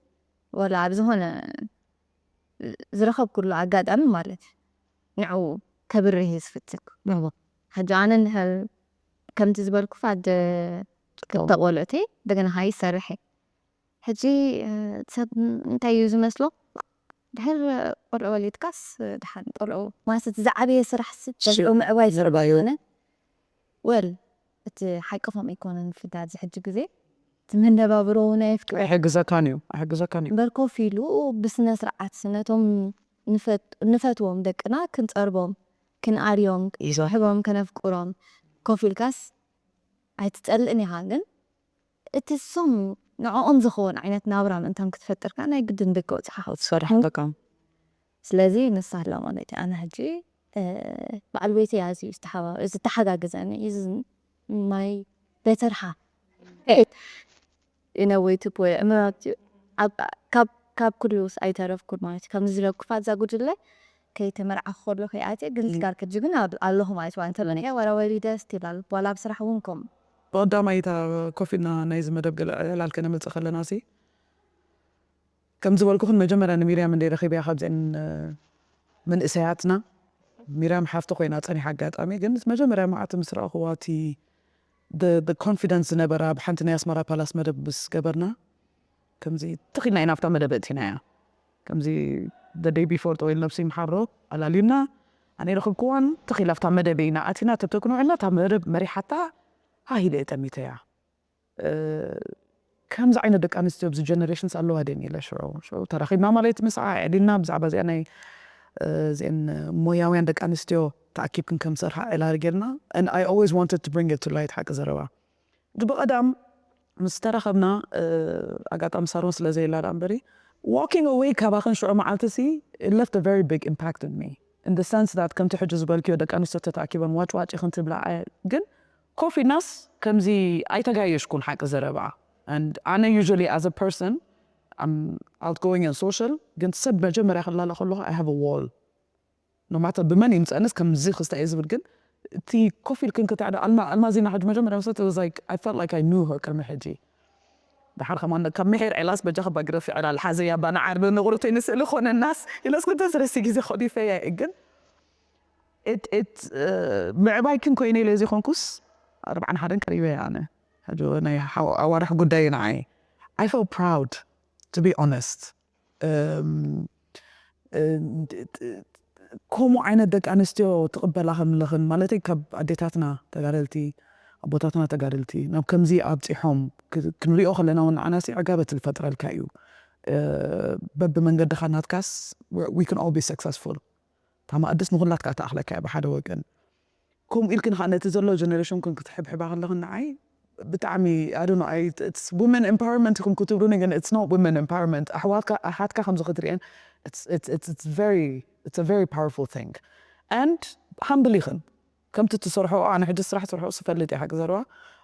ወላ ኣብ ዝኾነ ዝረኸብኩሉ ኣጋጣሚ ማለት ንዕኡ ከብርህ እየ ዝፍትን ሕጂ ኣነ እንድሕር ከምቲ ዝበልኩ ኣደ ክልተ ቆልዑተይ እንደገና ካ ይሰርሕ እየ ሕጂ ሰብ እንታይ እዩ ዝመስሎ ድሕር ቆልዑ ወሊድካስ ድሓን ቆልዑ ማለት እቲ ዝዓበየ ስራሕ ቆልዑ ምዕባይ ዝርባዩ ወል እቲ ሓቂ ከምኡ ኣይኮነን ፍዳ እዚ ሕጂ ግዜ እቲ መነባብሮ እውን ኣየፍቅዶ ኣይሕግዘካን እዩ ኣይሕግዘካን እዩ እምበር ኮፍ ኢሉ ብስነ ስርዓት ነቶም ንፈት- ንፈትዎም ደቅና ክንፀርቦም ክንኣርዮም ክንሕቦም ከነፍቅሮም ኮፍ ኢልካስ ኣይትፀልእን ኢኻ ግን እቲ እሶም ንዕኦም ዝኸውን ዓይነት ናብራ ምእንታን ክትፈጥር ከዓ ናይ ግድን ደቂ ወፂኻ ክትሰርሕ ኣለካ ስለዚ ንሳ ኣላ ማለት እዩ ኣነ ሕጂ በዓል ቤተይ ኣዝዩ ዝተሓጋገዘኒ እዩ my better half in a way to put it ካብ ኩሉስ ኣይተረፍኩን ማለት እዩ ከምዚ ዝለኩፋ እዛ ጉጅለ ከይተመርዓኹ ከሎ ከይኣትየ ግን ስጋር ከጅ ግን ኣለኹ ማለት እዩ እንተመነ ወራ ወሊደ ስቲል ኣለኹ ዋላ ኣብ ስራሕ እውን ከምኡ ብቐዳማይ እታ ኮፍ ኢልና ናይዚ መደብ ገለ ዕላል ከነምልፅ ከለና ሲ ከም ዝበልኩኽን መጀመርያ ንሚርያም እንደ ረኺበያ ካብዘን መንእሰያትና ሚርያም ሓፍቲ ኮይና ፀኒሓ ኣጋጣሚ ግን መጀመርያ መዓልቲ ምስ ረኣኽዋ እቲ ኮንፊደንስ ዝነበራ ኣብ ሓንቲ ናይ ኣስመራ ፓላስ መደብ ምስ ገበርና ከምዚ ትኺልና ኢና ኣብታ መደብ እቲናያ ከምዚ the day before ጠወል ነብሲ ምሓሮ ኣላልዩና ኣነ ረኽብክዋን ትኺል ኣብታ መደብ ኢና ኣቲና ተተክኖ ዕልና እታ መደብ መሪሓታ ሃሂለ ጠሚተያ ከምዚ ዓይነት ደቂ ኣንስትዮ ኣብዚ ጀነሬሽንስ ኣለዋ ደን ኢለ ሽዑ ሽዑ ተራኺብና ማለት ምስዓ ዕሊልና ብዛዕባ እዚኣ ናይ እዚአን ሞያውያን ደቂ ኣንስትዮ ተኣኪብክን ከም ሰርሓ ዕላል ጌርና and I always wanted to bring it to light ሓቂ ዘረባ እቲ ብቐዳም ምስ ተራኸብና ኣጋጣሚ ሳሮን ስለ ዘየላ ዳ እምበሪ walking away ካባኽን ሽዑ መዓልቲ ሲ left a very big impact on me in the sense that ከምቲ ሕጂ ዝበልክዮ ደቂ ኣንስትዮ ተተኣኪበን ዋጭ ዋጭ ይኽን ትብላ ግን ኮፍ ኢልናስ ከምዚ ኣይተጋየሽኩን ሓቂ ዘረባ and ኣነ usually as a person I'm outgoing and social ግን ሰብ መጀመርያ ክላለ ከለኹ I have a wall no matter ብመን ይምፀንስ ከምዚ ክስታይ ዝብል ግን እቲ ኮፍ ኢልክን ክትዕዳ ኣልማዚና ሕጂ መጀመርያ መሰት was like I felt like I knew her ቅድሚ ሕጂ ድሓር ከማን ካብ ምሒር ዕላስ በጃ ከባ ግረፍ ዕላል ሓዘያ ባና ዓርቢ ንቑርተይ ንስእሊ ኮነናስ ኢለስ ክልተ ሰለስተ ግዜ ኮዲፈያ ግን ምዕባይክን ኮይነ ኢለ ዘይኮንኩስ ኣርብዓን ሓደን ቀሪበ ኣነ ሕጂ ናይ ኣዋርሕ ጉዳይ ንዓይ I feel proud to be honest ከምኡ ዓይነት ደቂ ኣንስትዮ ትቕበላ ከምለኽን ማለተይ ካብ ኣዴታትና ተጋደልቲ ኣቦታትና ተጋደልቲ ናብ ከምዚ ኣብፂሖም ክንሪኦ ከለና እውን ንዓናሲ ዕጋበት ዝፈጥረልካ እዩ በብመንገድኻ ናትካስ we can all be successful እታ ማእድስ ንኹላትካ ተኣኽለካ እያ ብሓደ ወገን ከምኡ ኢልክን ከዓ ነቲ ዘሎ generation ክን ክትሕብሕባ ከለኽን ንዓይ ብጣዕሚ ኣዶኖ women empowerment ኢኹም ክትብሉኒ ግን it's not women empowerment ኣሕዋትካ ኣሓትካ ከምዚ ክትሪአን it's very it's a very powerful thing and humble ኢኽን ከምቲ ትሰርሖ ኣነ ሕጂ ስራሕ ትሰርሖ ስፈልጥ እየ ሓቂ ዘረባ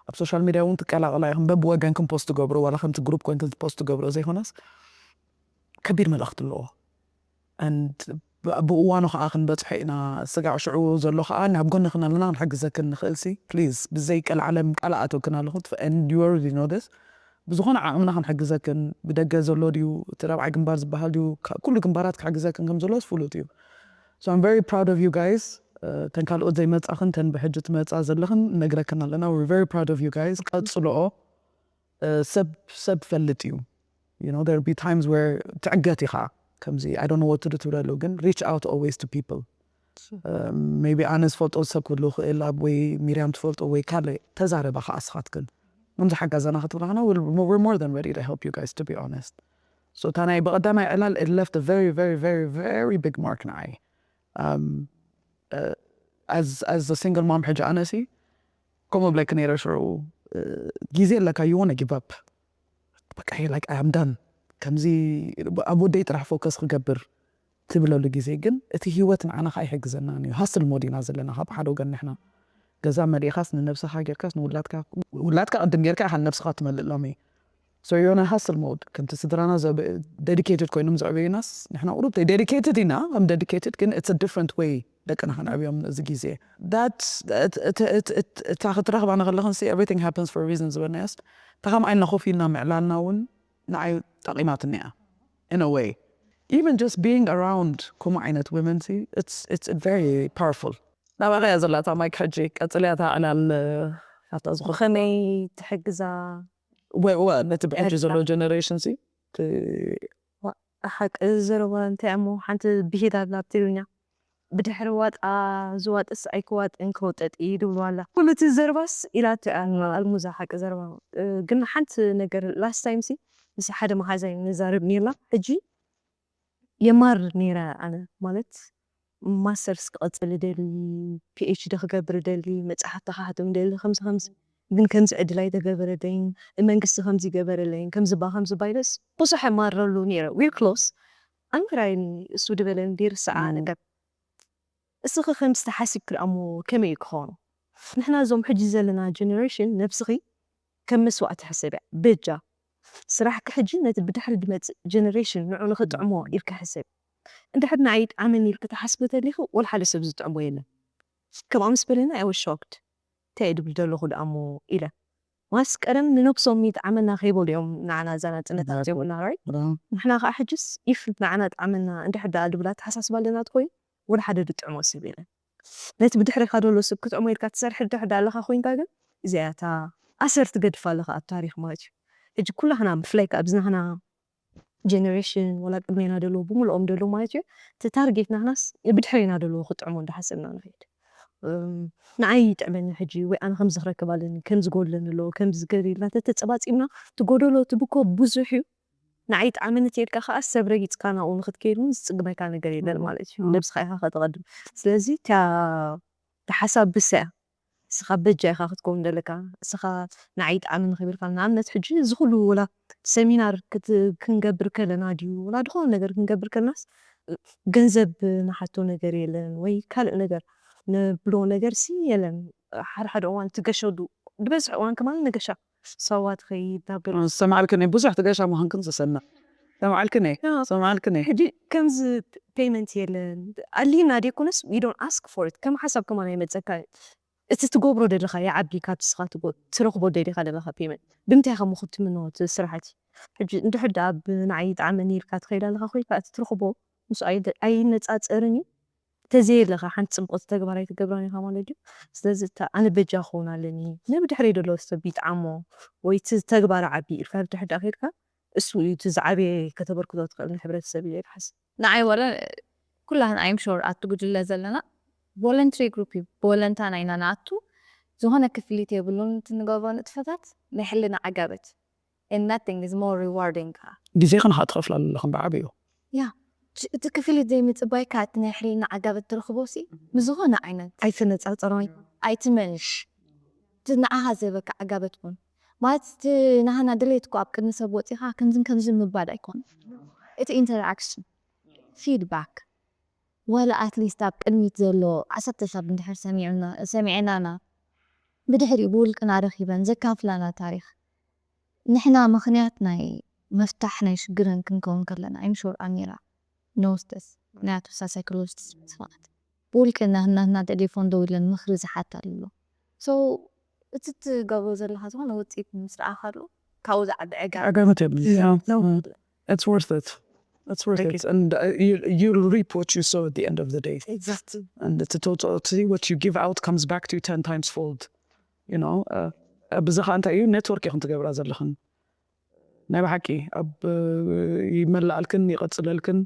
ኣብ social media እውን ትቀላቀላ ኢኽን በብወገንክን post ትገብሩ ዋላ ከምቲ group ኮይንክን post ትገብሩ ዘይኮነስ ከቢድ መልእኽቲ ኣለዎ and ብእዋኑ ከዓ ክንበፅሖ ኢና ስጋዕ ሽዑ ዘሎ ከዓ ናብ ጎንኽን ኣለና ክንሕግዘክን ንኽእል ሲ please ብዘይ ቀልዓለም ቃል ኣእተውክን ኣለኹ and you already know this ብዝኾነ ዓቕምና ክንሕግዘክን ብደገ ዘሎ ድዩ እቲ ረብዓይ ግንባር ዝበሃል ድዩ ኩሉ ግንባራት ክሕግዘክን ከም ዘሎ ፍሉጥ እዩ so I'm very proud of you guys ተን ካልኦት ዘይመፃኽን ተን ብሕጂ ትመፃ ዘለኽን ነግረክን ኣለና we're very proud of you guys ቀፅልኦ ሰብ ሰብ ፈልጥ እዩ you know there be times where ትዕገት ኢኻ ከምዚ I don't know what to do ትብለሉ ግን reach out always to people maybe ኣነ ዝፈልጦ ሰብ ክህሉ ክእል ኣብ ወይ ሚርያም ትፈልጦ ወይ ካልእ ተዛረባ ከዓ ስኻትክን ምዚ ሓጋዘና ክትብላ ከና we're more than ready to help you guys to be honest so እታ ናይ ብቐዳማይ ዕላል it left a very very very very big mark ንዓይ as as a single mom ሕጂ ኣነሲ ከምኡ ብለክ ነይረ ሽዑ ግዜ ኣለካ you wanna give up በቃ like I am done ከምዚ ኣብ ወደይ ጥራሕ focus ክገብር ትብለሉ ግዜ ግን እቲ ህይወት ንዓና ከዓ ይሕግዘናን እዩ hustle mode ኢና ዘለና ካብ ሓደ ወገን ንሕና ገዛ መሊእኻስ ንነብስኻ ጌርካስ ንውላድካ ውላድካ ቅድም ጌርካ ኢኻ ንነብስኻ ትመልእ ሎሚ so you're on a hustle mode ከምቲ ስድራና dedicated ኮይኖም ዘዕበዩናስ ንሕና ቁሩብ dedicated ኢና ከም dedicated ግን it's a different way ደቅና ከነዕብዮም እዚ ግዜ እታ ክትረኽባ ንከለኽን everything happens for a reason ዝበልናያስ እታ ከም ዓይልና ኮፍ ኢልና ምዕላልና እውን ንዓይ ጠቒማትኒ እያ in a way even just being around ከምኡ ዓይነት women it's very powerful ናባኸ እያ ዘላታ ማይክ ሕጂ ቀፅልያ እታ ዕላል ካብታ ዝኾነ ከመይ ትሕግዛ ነቲ ብሕጂ ዘሎ generation ሓቂ ዘረባ እንታይ እሞ ሓንቲ ብሂል ኣላ ኣብ ትግርኛ ብድሕሪ ዋጣ ዝዋጥስ ኣይክዋጥን ክውጠጥ እዩ ድብሉ ኣላ ኩሉ እቲ ዘረባስ ኢላቶ እያ ኣልሙዛ ሓቂ ዘረባ ግን ሓንቲ ነገር last time ሲ ምስ ሓደ መሓዛይ ንዛረብ ነርና ሕጂ የማርር ነይረ ኣነ ማለት masters ክቐፅል ይደሊ PhD ክገብር ይደሊ መፅሓፍቲ ክሓትም ይደሊ ከምዚ ከምዚ ግን ከምዚ ዕድል ኣይተገበረለይን መንግስቲ ከምዚ ይገበረለይን ከምዚ ባ ከምዚ ባ ኢለስ ብዙሕ የማርረሉ ነይረ we're close ኣይምራይኒ እሱ ድበለኒ ድይርስዓ ነገር እስኺ ከምዚ ተሓሲብኪ ደኣ እሞ ከመይ እዩ ክኸውን ንሕና እዞም ሕጂ ዘለና generation ነብስኺ ከም መስዋእቲ ሕሰብያ በጃ ስራሕኪ ሕጂ ነቲ ብድሕሪ ድመፅእ generation ንዑ ንኽጥዕሞ ኢልኪ ሕሰቢ እንድሕር ንዓይ ይጥዓመኒ ኢልኪ ትሓስቢ ተሊኺ ወላ ሓደ ሰብ ዝጥዕሞ የለን ከምኣ ምስ በለኒ I was shocked እንታይ እየ ድብል ዘለኹ ደኣ እሞ ኢለ ማስ ቀደም ንነብሶም ይጥዓመና ከይበሉ እዮም ንዓና እዛ ናፅነት ኣምፅኦምልና right ንሕና ከዓ ሕጅስ if ንዓና ጥዓመና እንድሕር ደኣ ድብል ኣተሓሳስባ ኣለና ተኮይኑ ወላ ሓደ ድጥዕሞ ሰብ የለን ነቲ ብድሕሪካ ዘሎ ሰብ ክጥዕሞ ኢልካ ትሰርሕ እንድሕር ደኣ ኣለካ ኮይንካ ግን እዚኣ እያ እታ ኣሰር ትገድፍ ኣለካ ኣብ ታሪክ ማለት እዩ ሕጂ ኩላህና ብፍላይ ከዓ ኣብዚ ናህና generation ወላ ቅድሜና ደለዉ ብምልኦም ደለዉ ማለት እዩ እቲ target ናህናስ ብድሕሬና ደለዉ ክጥዕሞ እንዳሓሰብና ንኸይድ ንዓይ ይጥዕመኒ ሕጂ ወይ ኣነ ከምዚ ክረክብ ኣለኒ ከምዚ ጎድለኒ ኣለዎ ከምዚ ዝገር ኢልና ተተፀባፂብና እቲ ጎደሎ እቲ ብኮ ብዙሕ እዩ ንዓይ ይጥዓመኒ ተይልካ ከዓ ሰብ ረጊፅካ ናብኡ ንክትከይድ እውን ዝፅግመካ ነገር የለን ማለት እዩ ነብስካ ኢካ ከተቐድም ስለዚ እታ ሓሳብ ብሰ እያ እስኻ በጃ ኢኻ ክትከውን ዘለካ፣ እስኻ ንዓይ ይጥዓመኒ ከይበልካ። ንኣብነት ሕጂ እዚ ኩሉ ወላ ሰሚናር ክት-፣ ክንገብር ከለና ድዩ፣ ወላ ዝኾነ ነገር ክንገብር ከለናስ፣ ገንዘብ ንሓቶ ነገር የለን ወይ ካልእ ነገር ንብሎ ነገርሲ የለን። ሓደ ሓደ እዋን ትገሸሉ፣ ዝበዝሕ እዋን ከማን ንገሻ፣ ሳዋ ትኸይድ ናብ ገለ። ሰማዕልክን እየ፣ ብዙሕ ትገሻ ምዃንክን ዝሰምዕ። ሰማዕልክን እየ፣ ያ። ሰማዕልክን እየ። ሕጂ ከምዚ ፔመንት የለን፣ ኣሊና ደይኮነስ፣ we don't ask for it። ከም ሓሳብ ከማን ኣይመጸካ። እቲ ትገብሮ ደለኻ ይዓቢ ካብቲ ስኻ ትጎ-፣ ትረኽቦ ደሊኻ ደለኻ ፔመንት። ብምንታይ ኢኻ እሞ ክትምኖ እቲ ስራሓቲ? ሕጂ እንድሕር ደኣ ብ-፣ ንዓይ ይጥዓመኒ ኢልካ ትኸይድ ኣለኻ ኮይንካ፣ እቲ ትረኽቦ ምስ ኣይ-፣ ኣይነጻጸርን እዩ። ተዘየለኻ ሓንቲ ጽቡቕ ተግባር ኣይትገብራን ኢኻ ማለት እዩ። ስለዚ እታ ኣነ በጃ ክኸውን ኣለኒ፣ ንብድሕረይ ደሎ ሰብ ይጥዓሞ ወይ እቲ ተግባር ዓቢ ኢልካ ብድሕር ደኣ ከይድካ፣ እሱ እዩ እቲ ዝዓበየ ከተበርክቶ ትኽእል ንሕብረተሰብ እዩ ኢለ ይሓስብ። ንዓይ ወላ ኩላህን I'm sure ኣቲ ጉጅለ ዘለና ቮለንተሪ ግሩፕ እዩ። ብወለንታና ኢና ንኣቱ። ዝኾነ ክፍሊት የብሉን እቲ ንገብሮ ንጥፈታት ናይ ሕልና ዓጋበት። And nothing is more rewarding ከኣ። ግዜኽን ኸኣ ትኸፍላሉ ኣለኽን ብዓቢኡ። ያ፣ ች-፣ እቲ ክፍሊት ዘይምጽባይ ከኣ እቲ ናይ ሕልና ዓጋበት ትረኽቦ ሲ፣ ምስ ዝኾነ ዓይነት ኣይትነጻጸሮን። ኣይትመንሽ። እቲ ንዓኻ ዘበካ ዓጋበት ኩን። ማለት እቲ ናህና ድሌት እኮ ኣብ ቅድሚ ሰብ ወጺኻ ከምዝን ከምዝን ምባል ኣይኮን። እቲ ኢንተራክሽን፣ ፊድባክ፣ ወላ ኣትሊስት ኣብ ቅድሚት ዘሎ ዓሰርተ ሰብ እንድሕር ሰሚዑና፣ ሰሚዐናና፣ ብድሕሪኡ ብውልቅና ረኺበን ዘካፍላና ታሪኽ፣ ንሕና ምኽንያት ናይ ምፍታሕ ናይ ሽግረን ክንከውን ከለና፣ I'm sure ኣሚራ knows this። ምኽንያቱ እሳ ሳይኮሎጂስት ስለ ዝኾነት። ብውልቅና ህናትና ቴሌፎን ደዊለን ምኽሪ ዝሓታ ኣሎ። So፣ እቲ ትገብሮ ዘለኻ ዝኾነ ውጽኢት ምስ ረኣኻሉ፣ ካብኡ ዝዓቢ ዕጋበት። ዕጋበት የብሉን። Yeah. No. It's worth it. It's worth Thank it. And, uh, you, you'll reap what you sow at the end of the day. Exactly. And it's a total, see, what you give out comes back to you ten times fold. You know, uh, ብዚ ኸዓ እንታይ እዩ፣ ኔትወርክ ኢኹም ትገብራ ዘለኽን። ናይ ብሓቂ ኣብ፣ ይመላኣልክን ይቐጽለልክን።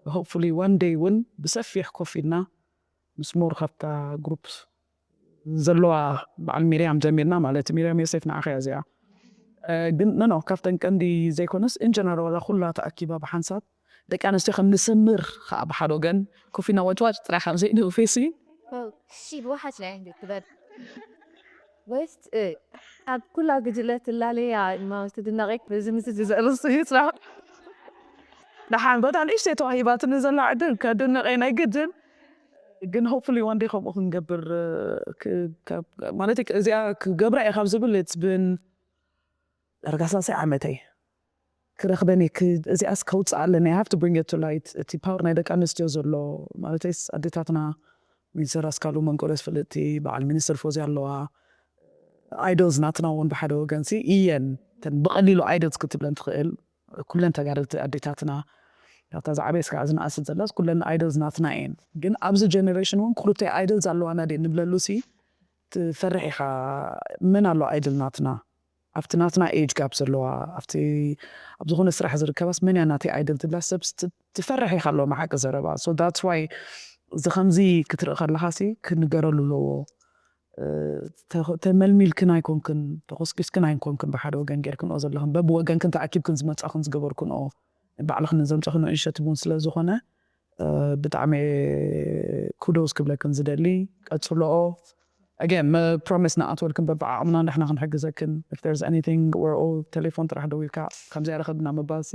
Hopefully one day እውን ብሰፊሕ ኮፍ ኢልና ምስ ሞር ካብታ ግሩፕ ዘለዋ በዓል ሚርያም ጀሚርና፣ ማለት ሚርያም ዮሴፍ ንዓኻ እያ እዚኣ። እ፣ ግን ኖ፣ ኖ፣ ካብተን ቀንዲ ዘይኮነስ፣ ኢን ጀነራል፣ ዋላ ኩላ ተኣኪባ ብሓንሳብ ደቂ ኣንስትዮ ከም ንስምር ኸዓ ብሓደ ወገን ኮፍ ኢልና ዋጭዋጭ ጥራይ ከም ዘይንብል ፌሲ። ሺ ብውሓት ናይ እንዲ ትበል። ወይስ፣ እ፣ ኣብ ኩላ ጉጅለ ትላለያ፣ ማለት ትድነቂ፣ በዚ ምስ ዝዘርስ እዩ ስራሕ። ደሓን፣ በታ ንእሽተይ ተዋሂባትኒ ዘላ ዕድል ከድንቕ እየ ናይ ግድን። ግን hopefully one day ከምኡ ክንገብር፣ እ፣ ክ-፣ ካብ፣ ማለት እዚኣ ክገብራ እየ ካብ ዝብል it's been ዳርጋ ሰላሳ ዓመተይ ክረኽበን እየ። ክ-፣ እዚኣስ ከውፅእ ኣለኒ። I have to bring it to light። እቲ ፓወር ናይ ደቂ ኣንስትዮ ዘሎ፣ ማለተይስ ኣዴታትና፣ ሚኒስተር ኣስካሉ መንቆርዮስ ፍልጥቲ፣ በዓል ሚኒስተር ፎዝያ ኣለዋ። ኣይዶልስ ናትና እውን ብሓደ ወገንሲ እየን። እተን ብቐሊሉ ኣይዶልስ ክትብለን ትኽእል። ኩለን ተጋደልቲ ኣዴታትና፣ ካብታ ዝዓበየስ ከዓ ዝነኣሰት ዘላስ፣ ኩለን ኣይዶልስ ናትና እየን። ግን ኣብዚ ጀነሬሽን እውን ክልተ ኣይዶልስ ኣለዋና ድየ ንብለሉሲ ትፈርሕ ኢኻ። መን ኣሎ ኣይዶል ናትና? ኣብቲ ናትና ኤጅ ጋፕ ዘለዋ፣ ኣብቲ ኣብ ዝኾነ ስራሕ ዝርከባስ መን እያ ናተይ ኣይዶል ትብላ ሰብ ስ-፣ ት-፣ ትፈርሕ ኢኻ ኣሎ መሓቂ ዘረባ። So that's why እዚ ከምዚ ክትርኢ ከለኻሲ ክንገረሉ ኣለዎ። እ፣ ተ-፣ ተመልሚልክን ኣይኮንክን፣ ተኾስኪስክን ኣይኮንክን ብሓደ ወገን ጌርክንኦ ዘለኽን። በብወገንክን ተኣኪብክን ዝመጻኽን ዝገበርክንኦ፣ ባዕልኽን ዘምጻኽንኦ ኢኒሼቲቭ እውን ስለ ዝኾነ፣ እ፣ ብጣዕሚ ኩዶስ ክብለክን ዝደሊ። ቀጽልኦ። Again፣ መ-፣ ፕሮሚስ ንኣትወልክን በብዓቕምና ንሕና ክንሕግዘክን። If there's anything, we're all ቴሌፎን ጥራሕ ደዊልካ፣ ከምዚ ኣይረኸብና ምባልሲ።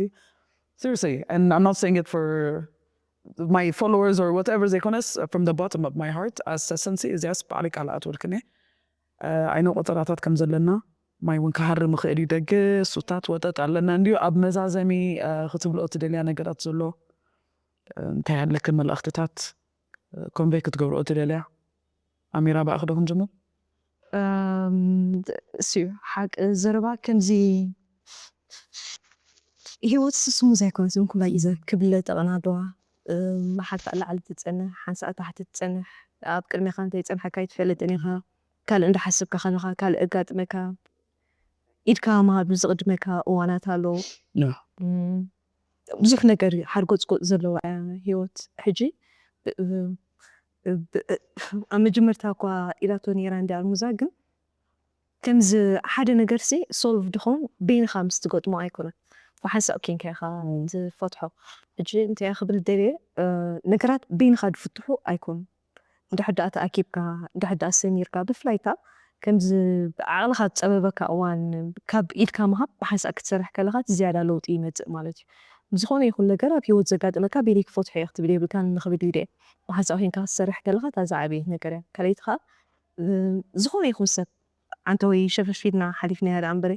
Seriously, and I'm not saying it for my followers or whatever ዘይኮነስ፣ from the bottom of my heart, as ሰሰንሲ እዚያስ ባዕለይ ቃል ኣትወልክን እየ። እ፣ ኣይኖ ቆጸራታት ከም ዘለና፣ ማይ እውን ክሃርም ይኽእል እዩ ደገ፣ ሱታት ወጠጥ ኣለና እንድዩ። ኣብ መዛዘሚ፣ እ፣ ክትብልኦ ትደልያ ነገራት ዘሎ፣ እ፣ እንታይ ኣለክን መልእኽትታት፣ እ፣ ኮንቬይ ክትገብርኦ ትደልያ? ኣሚራ፣ ብኣኺ ዶ ክንጅምር? እም፣ እሱ እዩ ሓቂ ዘረባ። ከምዚ ህይወት ስሙዝ ኣይኮነትን፣ ኩላ እዩ ዘ-፣ ክብለ ጠቕና ኣለዋ። እም፣ ሓንሳእ ላዕሊ ትጸንሕ፣ ሓንሳእ ታሕቲ ትጸንሕ። ኣብ ቅድሜኻ እንተይጸንሐካ ኣይትፈልጥን ኢኻ። ካልእ እንዳሓሰብካ ከለኻ ካልእ ኣጋጥመካ። ኢድካ ምሃብ ዝቕድመካ እዋናት ኣሎ። ያ። እም፣ ብዙሕ ነገር እዩ ሓርጎጽጎጽ ዘለዋ እያ ህይወት። ሕጂ ብ-፣ ብ-፣ ብ-፣ ኣብ መጀመርታ እኳ ኢላቶ ነይራ እንዲ ኣልሙዛ፣ ግን ከምዚ ሓደ ነገርሲ ሶልቭ ድኾን በይንኻ ምስ ትገጥሞ ኣይኮነን። ብሓንሳእ ኬንካ ኢኻ እም። ትፈትሖ። ሕጂ እንታይ እየ ክብል ደልየ፣ እ፣ ነገራት በይንኻ ዝፍትሑ ኣይኮኑን። ድሕር ደኣ ተኣኪብካ፣ ድሕር ደኣ ሰሚርካ፣ ብፍላይ ከኣ ከምዚ ዓቕልኻ ዝጸበበካ እዋን ካብ ኢድካ ምሃብ ብሓንሳእ ክትሰርሕ ከለኻ እቲ ዝያዳ ለውጢ ይመጽእ ማለት እዩ። ዝኾነ ይኹን ነገር ኣብ ህይወት ዘጋጥመካ ብኢደይ ክፈትሖ እየ ክትብል የብልካን ንኽብል ኢለ እየ። ብሓንሳእ ኮይንካ ክትሰርሕ ከለኻ እታ ዝዓበየት ነገር እያ። ካልኣይቲ ከኣ፣ እ፣ ዝኾነ ይኹን ሰብ ኣንተ ወይ ሸፈፍ ኢልና ሓሊፍናያ ደኣ እምበረ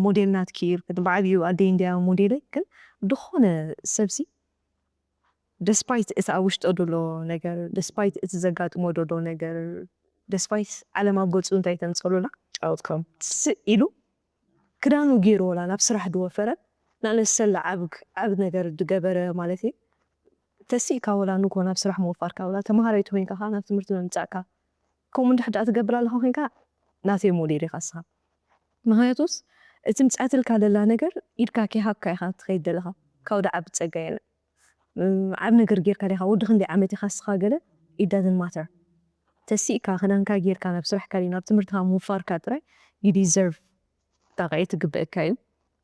ሞዴል ናትኪ ኢልክን ብዓብዩ ኣደይ እንድያ ሞዴለይ፣ ግን ዝኾነ ሰብሲ ደስፓይት እቲ ኣብ ውሽጦ ዘሎ ነገር፣ ደስፓይት እቲ ዘጋጥሞ ዘሎ ነገር፣ ደስፓይት ዓለም ኣብ ገጹ እንታይ ተምጸሉላ ኣውትካም ስእ ኢሉ ክዳኑ ገይሩ ወላ ናብ ስራሕ ድወፈረ ንኣነሰላ ዓብ ዓብ ነገር ድገበረ ማለት እዩ። ተሲእካ ወላ ንጎ ናብ ስራሕ ምውፋርካ ወላ ተምሃራይ ተኮይንካ ከዓ ናብ ትምህርቲ ምምጻእካ ከምኡ እንድሕር ደኣ ትገብር ኣለኻ ኮንካ ናተይ ሞዴል ኢኻ እስኻ። ምክንያቱስ እቲ ምጻትልካ ደላ ነገር ኢድካ ከይሃብካ ኢኻ ትኸይድ ደለኻ። ካብኡ ደኣ ዓቢ ጸጋ የለን። እም፣ ዓብ ነገር ጌርካ ዲኻ ወዲ ክንደይ ዓመት ኢኻ እስኻ ገለ it doesn't matter። ተሲእካ ክዳንካ ጌርካ ናብ ስራሕካ ድዩ ናብ ትምህርትኻ ምውፋርካ ጥራይ you deserve። ታቃይ ትግበእካ እዩ።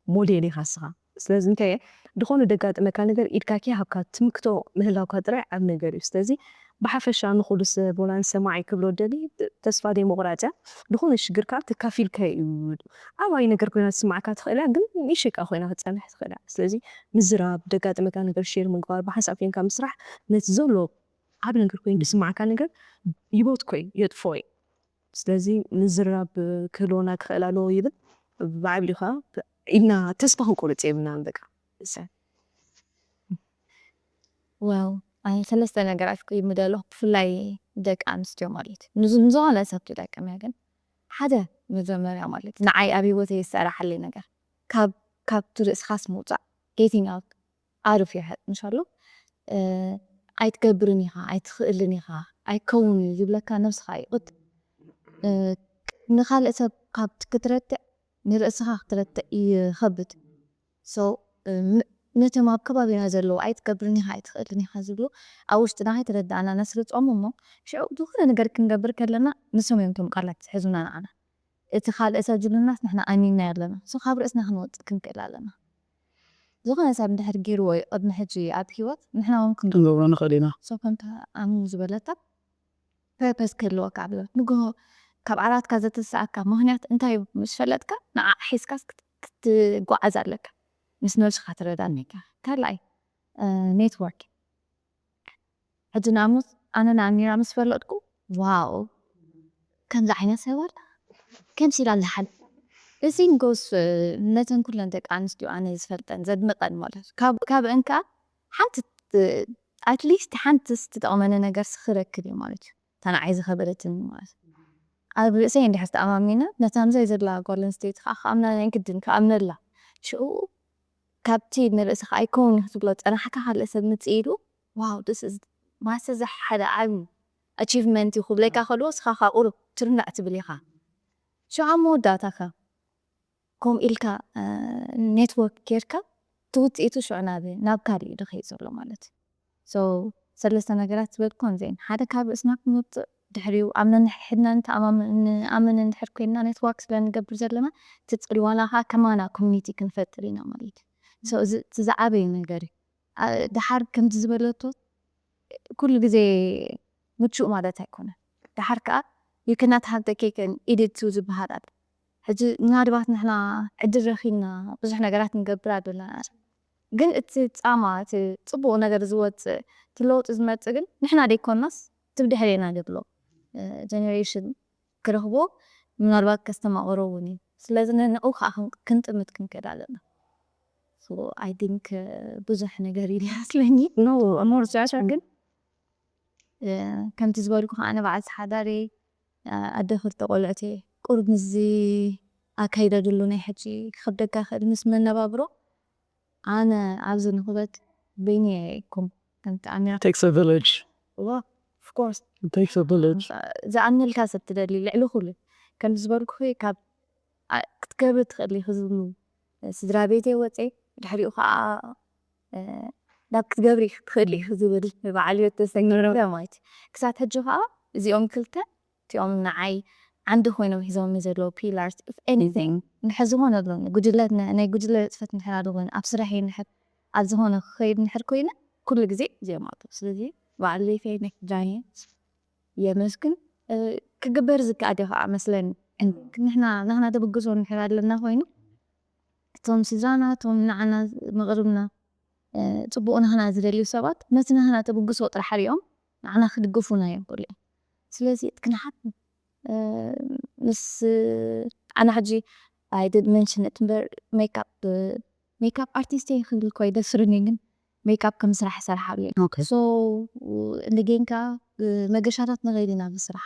ሞዴል ኢኻ እስኻ። ስለዚ እንታይ እየ ዝኾነ ደጋጥመካ ነገር ኢድካ ከይሃብካ ትምክቶ ምህላውካ ጥራይ ዓብ ነገር እዩ። ስለዚ ብሓፈሻ ንኹሉ ሰብ ወላ ንሰማዓይ ክብሎ ደሊ ተስፋ ደይ ምቑራጽ እያ። ዝኾነ ሽግርካ ተካፊልካ እዩ። ዓባይ ነገር ኮይና ትስማዕካ ትኽእል እያ፣ ግን ንእሽተይ ከኣ ኮይና ክትጸንሕ ትኽእል እያ። ስለዚ ምዝራብ፣ ደጋጥመካ ነገር ሼር ምግባር፣ ብሓንሳብ ኮይንካ ምስራሕ ነቲ ዘሎ ዓቢ ነገር ኮይኑ ዝስማዕካ ነገር ይቦትኮ እዩ፣ የጥፍኦ እዩ። ስለዚ ምዝራብ ክህልወና ክኽእል ኣለዎ ይብል። ብዓቢኡ ከኣ ኢድና ተስፋ ክንቆርጽ የብልናን በቃ። እሰ ዋው ኣነ ሰለስተ ነገራት ክይምድ ኣለኹ ብፍላይ ደቂ ኣንስትዮ ማለት እዩ ንዝ- ንዝኾነ ሰብ ትጠቅም እያ ግን ሓደ መጀመርያ ማለት ንዓይ ኣብ ህይወተይ ዝሰራሓለይ ነገር ካብ ካብቲ ርእስኻስ ምውፃእ getting out out of your head ምሻሉ ኣይትገብርን ኢኻ ኣይትኽእልን ኢኻ ኣይከውን እዩ ዝብለካ ነብስኻ ይቕት ንኻልእ ሰብ ካብቲ ክትረትዕ ንርእስኻ ክትረትዕ ይኸብድ so ነቶም ኣብ ከባቢና ዘለዉ ኣይትገብርን ኢኻ ኣይትኽእልን ኢኻ ዝብሉ ኣብ ውሽጥና ከይተረዳእና ነስርፆም እሞ ሽዑ ዝኾነ ነገር ክንገብር ከለና ንሶም እዮም ቶም ቃላት ዝሕዙና ንዓና እቲ ካልእ ሰብ ዝብለናስ ንሕና ኣሚንና ኣለና so ካብ ርእስና ክንወፅእ ክንክእል ኣለና ዝኾነ ሰብ እንድሕር ገይርዎ እዩ ቅድሚ ሕጂ ኣብ ሂወት ንሕና እውን ክንገብሮ ክንገብሮ ንኽእል ኢና so ከምታ ኣሙ ዝበለታ ፐርፐስ ክህልወካ ኣለዎ ንግሆ ካብ ዓራትካ ዘተስኣካ ምክንያት እንታይ እዩ ምስ ፈለጥካ ንዓ ሒዝካስ ክትጓዓዝ ኣለካ ምስ ነብስካ ትረዳን ኢካ ካልኣይ ኔትወርክ ሕጂ ንኣብነት ኣነ ንኣሚራ ምስ ፈለጥኩ ዋው ከምዚ ዓይነት ሰብ ኣላ ከምዚ ኢላ ኣለሓል እዚ ንጎስ ነተን ኩለን ደቂ ኣንስትዮ ኣነ ዝፈልጠን ዘድንቀን ማለት ካብ እንካ ሓንቲ ኣትሊስት ሓንትስ ትጠቕመኒ ነገር ስኽረክብ እዩ ማለት እዩ እታ ንዓይ ዝኸበደትኒ ማለት ኣብ ርእሰይ እንድሕር ተኣማሚና ነታ ምሳይ ዘላ ጓል ኣንስተይቲ ከዓ ክኣምና ናይ ግድን ክኣምነላ ሽኡ ካብቲ ንርእስኻ ኣይከውን ክትብሎ ፀናሕካ ካልእ ሰብ ምፅእ ኢሉ ዋው this is ማሰ ሓደ ዓብዩ ኣቺቭመንት እዩ ክብለካ ከልዎ ስኻ ካብ ቁሩብ ትርናዕ ትብል ኢኻ ሽዓ መወዳእታካ ከምኡ ኢልካ ኔትወርክ ጌርካ እቲ ውፅኢቱ ሽዑ ናብ ናብ ካሊእ እዩ ዝኸይድ ዘሎ ማለት እዩ so ሰለስተ ነገራት ዝበልኩ ከምዚአን ሓደ ካብ ርእስና ክንወፅእ ድሕሪኡ ኣብ ነንሕድና ንኣምን እንድሕር ኮይንና ኔትወርክ ስለ ንገብር ዘለና እቲ ፅልዋና ከዓ ከማና ኮሚኒቲ ክንፈጥር ኢና ማለት እዩ so እዚ እቲ ዝዓበየ ነገር እዩ ድሓር ከምቲ ዝበለቶ ኩሉ ግዜ ምቹእ ማለት ኣይኮነን ድሓር ከዓ you cannot have the cake and eat it too ዝበሃል ኣሎ ሕጂ ምናልባት ንሕና ዕድል ረኺብና ብዙሕ ነገራት ንገብር ኣለና ግን እቲ ፃማ እቲ ፅቡቅ ነገር ዝወፅእ እቲ ለውጢ ዝመፅእ ግን ንሕና ደይኮናስ እቲ ብድሕሬና ዘሎ ጀነሬሽን ክረኽቦ ምናልባት ከስተማቕሮ እውን እዩ ስለዚ ንዕኡ ከዓ ክንጥምት ክንክእል ኣለና I think ብዙሕ ነገር እዩ ይመስለኒ ኖ ሞር ዝያሻ ግን ከምቲ ዝበልኩ ከዓ ኣነ በዓልቲ ሓዳር እየ ኣደ ክልተ ቆልዑት እየ ቁሩብ ምስዚ ኣካይዳ ዘሎ ናይ ሕጂ ክኸብደካ ይኽእል ምስ መነባብሮ ኣነ ኣብዚ ንኽበት በይኒ ኣይኩም ከምቲ ኣሚራ takes a village of course it takes a village ዝኣምነልካ ሰብ ትደሊ ልዕሊ ኩሉ ከም ዝበልኩ ካብ ክትገብሪ ትኽእል ኢኺ ዝብሉ ስድራ ቤተይ ወፀ ድሕሪኡ ከዓ ናብ ክትገብሪ ትኽእል ኢኺ ዝብል በዓል ተሰግረ ማለት ክሳብ ሕጂ ከዓ እዚኦም ክልተ እቲኦም ንዓይ ዓንዲ ኮይኖም ሒዞም ዘለዉ pillars of anything እንድሕር ዝኾነ ኣለኒ ጉጅለት ናይ ጉጅለ ፅፈት እንድሕር ኣለኒ ኣብ ስራሕ እንድሕር ኣብ ዝኾነ ክኸይድ እንድሕር ኮይነ ኩሉ ግዜ እዚኦም ኣለዉ ስለዚ በዓል ቤተይ ናይ ጃይንት የመስግን። ክግበር ዝከኣል እዩ ከዓ መስለኒ። ንሕና ንሕና ተበግሶ እንድሕር ኣለና ኮይኑ እቶም ስድራና እቶም ንዓና መቕርብና ፅቡቕ ንኽና ዝደልዩ ሰባት ነቲ ንኽና ተበግሶ ጥራሕ ሪኦም ንዓና ክድግፉና እዮም ክሉ እዮም። ስለዚ እቲ ክንሓት ምስ ኣነ ሕጂ ኣይደድ መንሽን እቲ እምበር ሜካፕ ሜካፕ ኣርቲስት ክብል እኮ ይደፍርኒ ግን ሜካፕ ከም ስራሕ ይሰርሓሉ እየ። ሶ እንደገንካ መገሻታት ንኸይድ ኢና ብስራሕ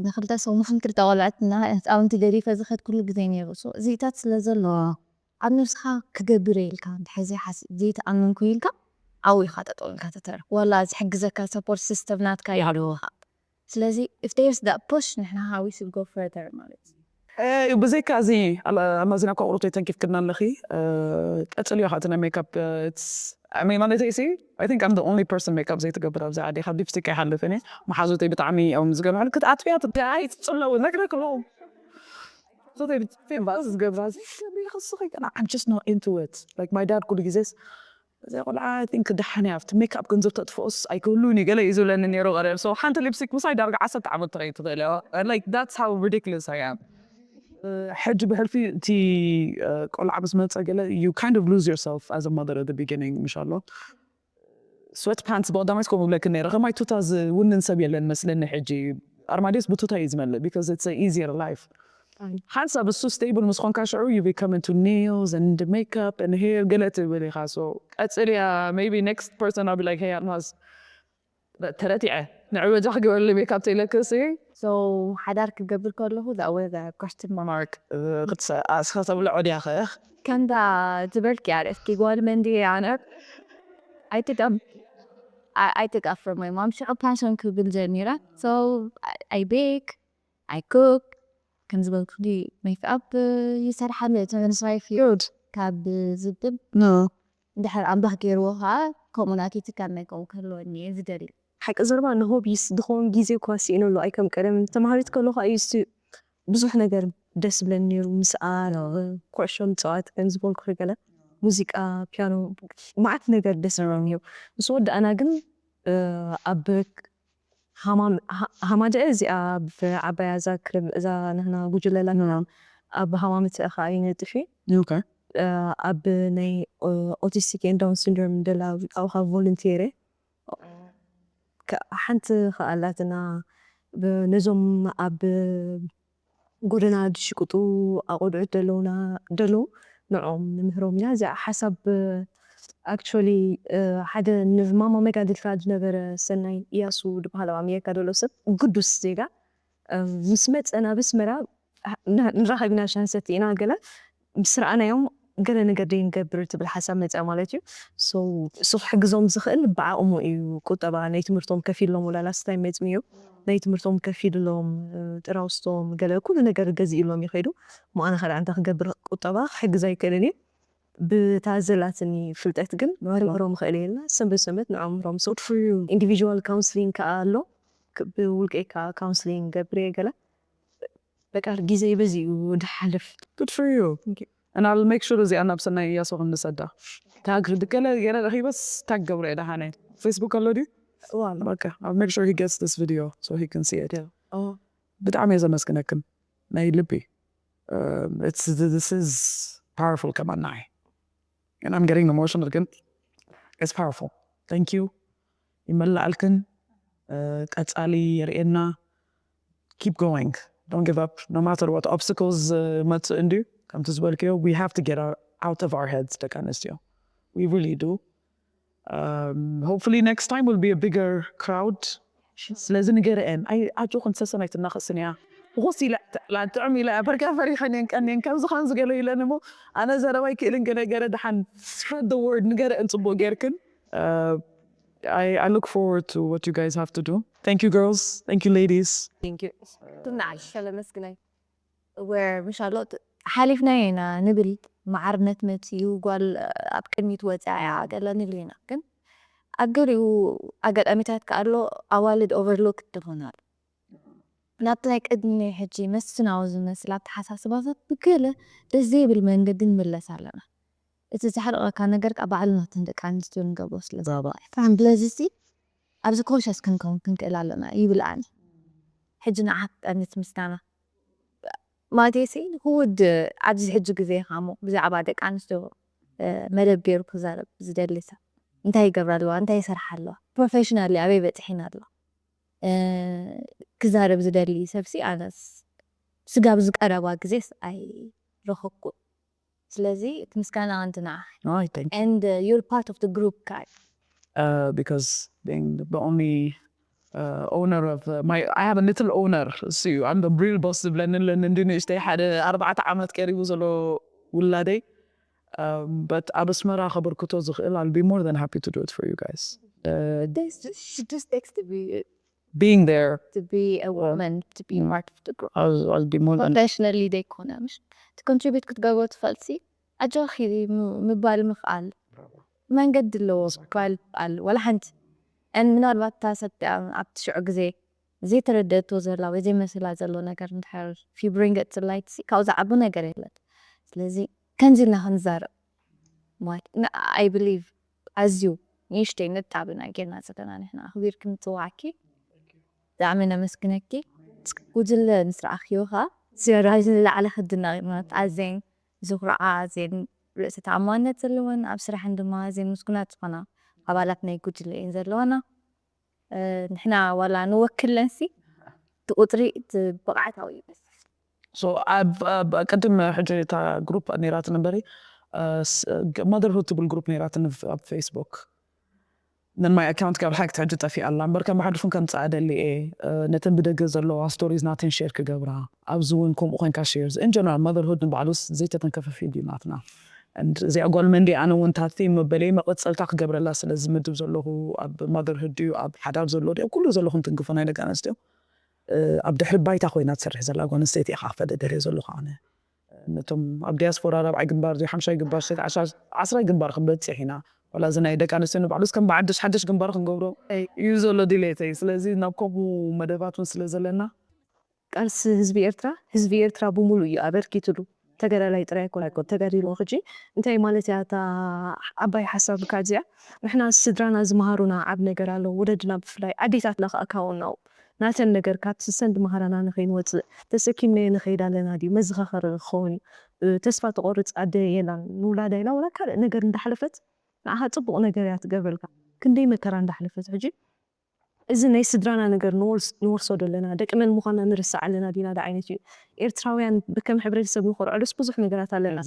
ንክልተ ሰሙን ክልተ ቆልዕትና ህፃውንቲ ገዲፈ ዝኸድ ኩሉ ግዜ ነይሩ። እዚታት ስለ ዘሎ ኣብ ነብስኻ ክገብር ኢልካ እንድሕር ዘይሓስ ዘይተኣመንኩ ኢልካ ኣብኡ ኢኻ ጠጠው ኢልካ ተተርፍ። ዋላ ዝሕግዘካ ሰፖርት ሲስተም ናትካ ይሃልወካ። ስለዚ if there's that push ንሕና how we should go further ማለት እዩ። ብዘይካ እዚ ኣማዚና እኳ ቁሩብተይ ተንኪፍክና ኣለኺ። ቀፅልዮ ከዓ እቲ ናይ ሜካፕ ማለት ሲ I think I'm the only person ሜካፕ ዘይትገብር ኣብዚ ዓዲ ካብ ሊፕስቲክ ኣይሓልፍን እየ። መሓዙተይ ብጣዕሚ እዮም ዝገብርኒ ክትኣትፍያ ኣይትፅለዉ ነግረክሎም ዝገብራ I'm just not into it. Like my dad ኩሉ ግዜስ እዚኣ ቆልዓ I think ደሓን እያ ኣብቲ ሜክኣፕ ገንዘብ ተጥፍኦስ ኣይክህሉን እዩ ገለ እዩ ዝብለኒ ነይሩ ቀደም። So ሓንቲ ሊፕስቲክ ምሳይ ዳርጋ ዓሰርተ ዓመት ትኸይድ ትኽእል እያ። Like that's how ridiculous I am. ሕጂ ብሕልፊ እቲ ቆልዓ ምስ መፀ ገለ you kind of lose yourself as a mother at the beginning ምሽ ኣሎ። ስወት ፓንትስ ብቐዳማይስ ከምኡ ብለክን ነይረ ከማይ ቱታ ዝውንን ሰብ የለን መስለኒ። ሕጂ ኣርማድዮስ ብቱታ እዩ ዝመልእ because it's a easier life። ሓንሳብ እሱ stable ምስ ኾንካ ሽዑ you become into nails and makeup and hair ገለ ትብል ኢኻ። So ቀፅል እያ maybe next person I'll be like hey ኣልማዝ ተረቲዐ ንዕበጃ ክገበረሉ ሜካፕ ተይለክሲ። So ሓዳር ክገብር ከለኹ that was a question mark. ክትሰ ኣስኻ ተብልዖ ድያኸ? ከምዛ ዝበልክያ ርእስኪ ጓል መን ድየ ኣነ ኣይትቀም ኣይትቀፍር ወይ ማም ሽዑ ፓሽን ክብል ጀሚረ። So I bake, I cook ከም ዝበልኩ ሜክኣፕ ይሰርሓሉ እተመንስራይ ፊድ ካብ ዝብል ድሕር ኣምባኽ ገይርዎ ከዓ ከምኡ ናትይ ትካል ናይ ከምኡ ክህልወኒ እየ ዝደሊ። ሓቂ ዘረባ ንሆቢስ ዝኸውን ግዜ እኳ ስኢነሉ ኣይከም ቀደም ተማሃሪት ከለኹ ኣዩስቲ ብዙሕ ነገር ደስ ብለኒ ነይሩ ምስኣል ኩዕሾ ምፅዋት ከም ዝበልኩ ገለ ሙዚቃ ፒያኖ ማዓት ነገር ደስ ብለኒ ነይሩ ምስ ወዳእና ግን ኣብ ሃማደአ እዚኣ ብዓባያ እዛ ክለብ እዛ ንህና ጉጅለላ ኣብ ሃማመት ከዓ ይነጥፊ ኣብ ናይ autistic and down syndrome ደላ ኣብካ volunteer ሓንቲ ከኣላትና ነዞም ኣብ ጎደና ዝሽቅጡ ኣቆልዑት ደለውና ደለዉ ንዕኦም ንምህሮም ኢና እዚኣ ሓሳብ actually ሓደ ንማማ መጋድልካ ዝነበረ ሰናይ እያሱ ዝበሃል ኣብ ኣሜሪካ ዘሎ ሰብ ግዱስ ዜጋ ምስ መፀ ናብ ኣስመራ ንራኸብ ኢና ሻንሰት ኢና ገለ ምስ ረኣናዮም ገለ ነገር ደይ ንገብር ትብል ሓሳብ መፅኣ ማለት እዩ። So እሱ ክሕግዞም ዝኽእል ብዓቕሙ እዩ። ቁጠባ ናይ ትምህርቶም ከፊሎም ወላ last time መፅዮም እዩ ናይ ትምህርቶም ከፊልሎም ጥራውስቶም ገለ ኩሉ ነገር ገዚእሎም ይኸይዱ። እሞ ኣነ ከ እንታይ ክገብር ቁጠባ ክሕግዝ ኣይክእልን እየ። ብታ ዘላትኒ ፍልጠት ግን ክምህሮም ይኽእል እየ ኢልና ሰንበት ሰንበት ንዕኦም ምህሮም። So individual counselling ከዓ ኣሎ። ብውልቀይ ከዓ counselling ገብር እየ ገለ በቃ ግዜ በዚ እዩ ዝሓልፍ። Good for you. And I'll make sure እዚኣ ናብ ሰናይ እያሱ ክንሰዳ ታግ ገለ ገለ ረኺበስ ታግ ገብረ እየ ደሓነ Facebook ኣሎ ድዩ? ዋላ Okay, I'll make sure he gets this video so he can see it. ኦ ብጣዕሚ እየ ዘመስግነክን ናይ ልቢ። Um, it's this is powerful ከማን ንዓይ and I'm getting emotional ግን it's powerful. Thank you ይመላኣልክን ቀፃሊ የርእየና። Keep going, don't give up no matter what obstacles መፅእ እንድዩ ከምቲ ዝበልክዮ we have to get out of our heads ደቂ ኣንስትዮ we really do. Um, hopefully next time will be a bigger crowd. ስለዚ ንገረአን ኣጆኽን ሰሰን ኣይትናኸስን እያ። ብኾስ ኢለ ጥዕም ኢለ በርጋ ፈሪሐን እየን ቀንየን ከምዚ ከምዚ ገለ ኢለን እሞ ኣነ ዘረባ ኣይክእልን ገለ ገለ ደሓን spread the word ንገረአን ፅቡቅ ጌርክን። Uh, I, I look forward to what you guys have to do. Thank you girls. Thank you ladies. ትናሽ ከለመስግናይ ወር ምሻሎ ሓሊፍናዮ ኢና ንብል መዓርነት መፅኡ ጓል ኣብ ቅድሚት ወፅያ እያ ገለ ንብል ኢና ግን ኣብ ገሊኡ ኣጋጣሚታት ከኣሎ ኣዋልድ overlook ትኾናሉ ናብቲ ናይ ቅድሚ ሕጂ መስፍናዊ ዝመስል ኣተሓሳስባታት ብገለ ደስ ዘይብል መንገዲ ንምለስ ኣለና እቲ ዘሕርቐካ ነገር ከዓ ባዕልና እተን ደቂ ኣንስትዮ ንገብሮ ስለ ዝባባዕ ስለዚ ኣብዚ ኮንሸስ ክንከውን ክንክእል ኣለና ይብል ኣነ። ሕጂ ንዓኽ ቀንት ምስጋና ማለተይሲ ክውድ ኣብዚ ሕጂ ግዜ ኻሞ ብዛዕባ ደቂ ኣንስትዮ መደብ ገይሩ ክዛረብ ዝደሊ ሰብ እንታይ ይገብራ ኣለዋ እንታይ ይሰርሓ ኣለዋ ፕሮፌሽናሊ ኣበይ በፅሒን ኣለዋ ክዛረብ ዝደሊ ሰብሲ ኣነስ ስጋብ ዝቀረባ ግዜስ ኣይረኸብኩን። ስለዚ እቲ ምስጋና ኣንቲ ንዓ No, I think and uh, you're part of the group guys. uh, because being the only uh, owner of uh, my, I have a little owner. See, I'm the real boss. ዝብለኒ ኣለኒ እንዲ ንእሽተይ ሓደ ኣርባዕተ ዓመት ቀሪቡ ዘሎ ውላደይ um, but ኣብ ኣስመራ ከበርክቶ ዝኽእል I'll be more than happy to do it for you guys. Uh, This just, she just takes to be being there to be a woman to be part of the group. I'll, I'll be more than Professionally ዘይኮነ ምሽ to contribute ክትገብሮ ትፈልሲ ኣጆኺ ም- ምባል ምኽኣል መንገዲ ኣለዎ ምባል ምኽኣል ወላ ሓንቲ and ምናልባት እታ ሰብ ኣብቲ ሽዑ ግዜ ዘይተረደእቶ ዘላ ወይ ዘይመስላ ዘሎ ነገር እንድሕር if you bring it to light ሲ ካብኡ ዝዓቢ ነገር የለን። ስለዚ ከምዚ ኢልና ክንዛረብ ማለት I believe ኣዝዩ ንእሽተይ ነጣብና ጌርና ዘለና ንሕና ኣኽቢርኪ ምፅዋዕኪ ብጣዕሚ ነመስግነኪ። ጉጅለ ምስ ረኣኽዮ ኸዓ ዝያዳ ዝለዓለ ክድነቕ ኣዜን ዝኹርዓ ኣዜን ርእሰ ተኣማንነት ዘለወን ኣብ ስራሕን ድማ ኣዜን ምስጉናት ዝኾና ኣባላት ናይ ጉጅለ እየን ዘለዋና። ንሕና ዋላ ንወክለንሲ እቲ ቁፅሪ እቲ ብቕዓታዊ ይመስል። So ኣብ ኣብ ቅድም ሕጂ እታ ግሩፕ ነይራትን እምበሪ ማደርሁድ ትብል ግሩፕ ነይራትን ኣብ ፌስቡክ ነን ማይ ኣካውንት ካብ ሓቂ ትሕጂ ጠፊኣ ኣላ እምበር ከም ብሓድፉን ከም ፃኣ ደሊ እየ ነተን ብደገ ዘለዋ ስቶሪዝ ናተን ሼር ክገብራ ኣብዚ እውን ከምኡ ኮንካ ሼርስ ኢን ጀነራል ማደርሁድ ንባዕሉስ ዘይተተንከፈ ፊልድ እዩ ናትና እዚኣ ጓል መንዲ ኣነ እውን ታቲ መበለይ መቐፀልታ ክገብረላ ስለ ዝምድብ ዘለኹ ኣብ ማደርሁድ ድዩ ኣብ ሓዳር ዘሎ ድዩ ኩሉ ዘለኹም ትንክፎ ናይ ደቂ ኣንስትዮ ኣብ ድሕሪ ባይታ ኮይና ትሰርሕ ዘላ ጓል ኣንስተይቲ ኢኻ ክፈልጥ ደልየ ዘለኹ ኣነ ነቶም ኣብ ዲያስፖራ ራብዓይ ግንባር ድዩ ሓምሻይ ግንባር ሸት ዓስራይ ግንባር ክንበፅሕ ኢና ዋላ እዚ ናይ ደቂ ኣንስትዮ ንባዕሉስ ከም ብዓድሽ ሓድሽ ግንባር ክንገብሮ እዩ ዘሎ ድሌተይ ስለዚ ናብ ከምኡ መደባት እውን ስለ ዘለና ቃልሲ ህዝቢ ኤርትራ ህዝቢ ኤርትራ ብሙሉ እዩ ኣበርኪትሉ ተጋዳላይ ጥራይ ኣይኮነ ተጋዲሉ ሕጂ እንታይ ማለት እያ እታ ዓባይ ሓሳብ ካብ እዚኣ ንሕና ስድራና ዝመሃሩና ዓብ ነገር ኣሎ ወለድና ብፍላይ ኣዴታትና ከዓ ካውናው ናተን ነገር ካብ ስሰን ዝመሃራና ንኸይንወፅእ ተሰኪምናዮ ንኸይድ ኣለና ድዩ መዘኻኸሪ ክኸውን እዩ ተስፋ ተቆርፅ ኣደ የላን ንውላዳ ኢላ ወላ ካልእ ነገር እንዳሓለፈት ንዓኻ ፅቡቕ ነገር እያ ትገብረልካ ክንደይ መከራ እንዳሓለፈት ሕጂ እዚ ናይ ስድራና ነገር ንወርሶ ዶ ኣለና ደቂ መን ምዃንና ንርስዕ ኣለና ዲና ዶ ዓይነት እዩ ኤርትራውያን ብከም ሕብረተሰብ ንኮርዐሉስ ብዙሕ ነገራት ኣለና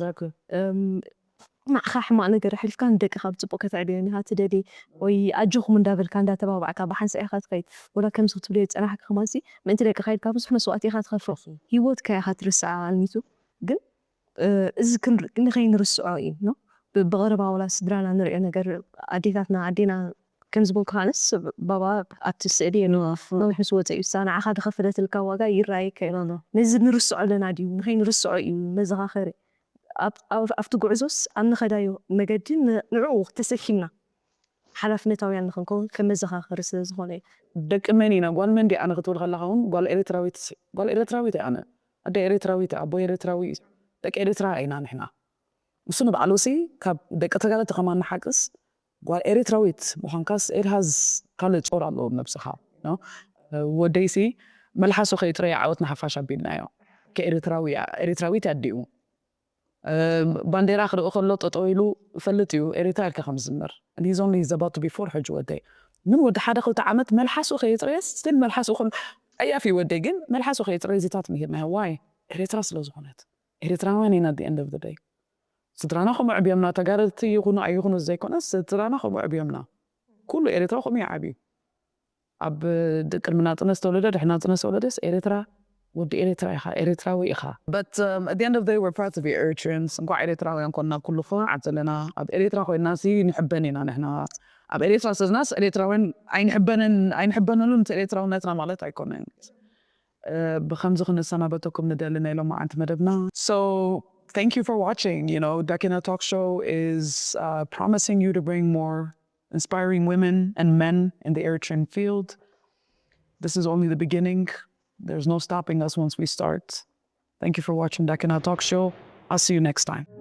ንዓኻ ሕማቕ ነገር ኣሕሊፍካ ንደቅኻ ብፅቡቅ ከተዕልዮ ኢኻ ትደሊ ወይ ኣጆኹም እንዳበልካ እንዳተባባዕካ ብሓንሳእ ኢኻ ትኸይድ ወላ ከምዚ ክትብልዮ ዝፀናሕካ ከማንሲ ምእንቲ ደቅኻ ኢልካ ብዙሕ መስዋእቲ ኢኻ ትኸፍል ሂወትካ ኢኻ ትርስዓ ኣልሚቱ ግን እዚ ንኸይንርስዖ እዩ ብቐረባ ወላ ስድራና ንሪኦ ነገር ኣዴታትና ኣዴና ከም ዝበልኩ ኣነስ ባባ ኣብቲ ስእሊ ነዊሕ ምስ ወፀ እዩ ንዓኻ ዝኸፈለትልካ ዋጋ ይረኣየካ እዩ ነዚ ንርስዖ ኣለና ድዩ ንኸይንርስዖ እዩ መዘኻኸሪ ኣብቲ ጉዕዞስ ኣብ ንኸዳዮ መገዲ ንዕኡ ተሰኪምና ሓላፍነታውያን ንኽንከውን ከም መዘኻኸሪ ስለ ዝኾነ እዩ ደቂ መን ኢና ጓል መን ዲኣ ክትብል ከለኻ እውን ጓል ኤርትራዊት ጓል ኤርትራዊት ኣነ ኣደ ኤርትራዊት ኣቦ ኤርትራዊ እዩ ደቂ ኤርትራ ኢና ንሕና ንሱ ንባዕሉ ሲ ካብ ደቂ ተጋደልቲ ከማን ንሓቅስ ጓል ኤርትራዊት ምዃንካስ it has ካልእ ጾር ኣለዎ ነብስኻ ወደይሲ መልሓሱ ከይጥረየ ዓወት ንሓፋሽ ኣቢልናዮ ከኤርትራዊ ኤርትራዊት ኣዲኡ ባንዴራ ክርኢ ከሎ ጠጠው ኢሉ ፈልጥ እዩ ኤርትራ ኢልካ ከም ዝዝምር and he's only he's about to be four ሕጂ ወደይ ምን ወዲ ሓደ ክልተ ዓመት መልሓሱ ከይጥረየስ ስቲል መልሓሱ ከም ቀያፍ እዩ ወደይ ግን መልሓሱ ከይጥረየ ዚታት ምሂርናዮ why ኤርትራ ስለ ዝኾነት ኤርትራውያን ኢና at the end of the day ስድራና ከምኡ ዕብዮምና ተጋደልቲ ይኹኑ ኣይኹኑ ዘይኮነስ ስድራና ከምኡ ዕብዮምና ኩሉ ኤርትራ ከምኡ ይዓብዩ ኣብ ቅድሚ ናፅነት ዝተወለደ ድሕሪ ናፅነት ዝተወለደስ ኤርትራ ወዲ ኤርትራ ኢኻ ኤርትራዊ ኢኻ but um, at the end of the day we're proud to be Eritreans እንኳዕ ኤርትራውያን ኮንና ኩሉ ኩርዓት ዘለና ኣብ ኤርትራ ኮይንና ሲ ንሕበን ኢና ንሕና ኣብ ኤርትራ ስለዝናስ ኤርትራውያን ኣይንሕበንን ኣይንሕበነሉን እቲ ኤርትራውነትና ማለት ኣይኮነን ብኸምዚ ክንሰናበተኩም ንደሊ ናይ ሎማዓንቲ መደብና so thank you for watching you know Dakina Talk Show is uh, promising you to bring more inspiring women and men in the Eritrean field this is only the beginning there's no stopping us once we start thank you for watching Dakina Talk Show I'll see you next time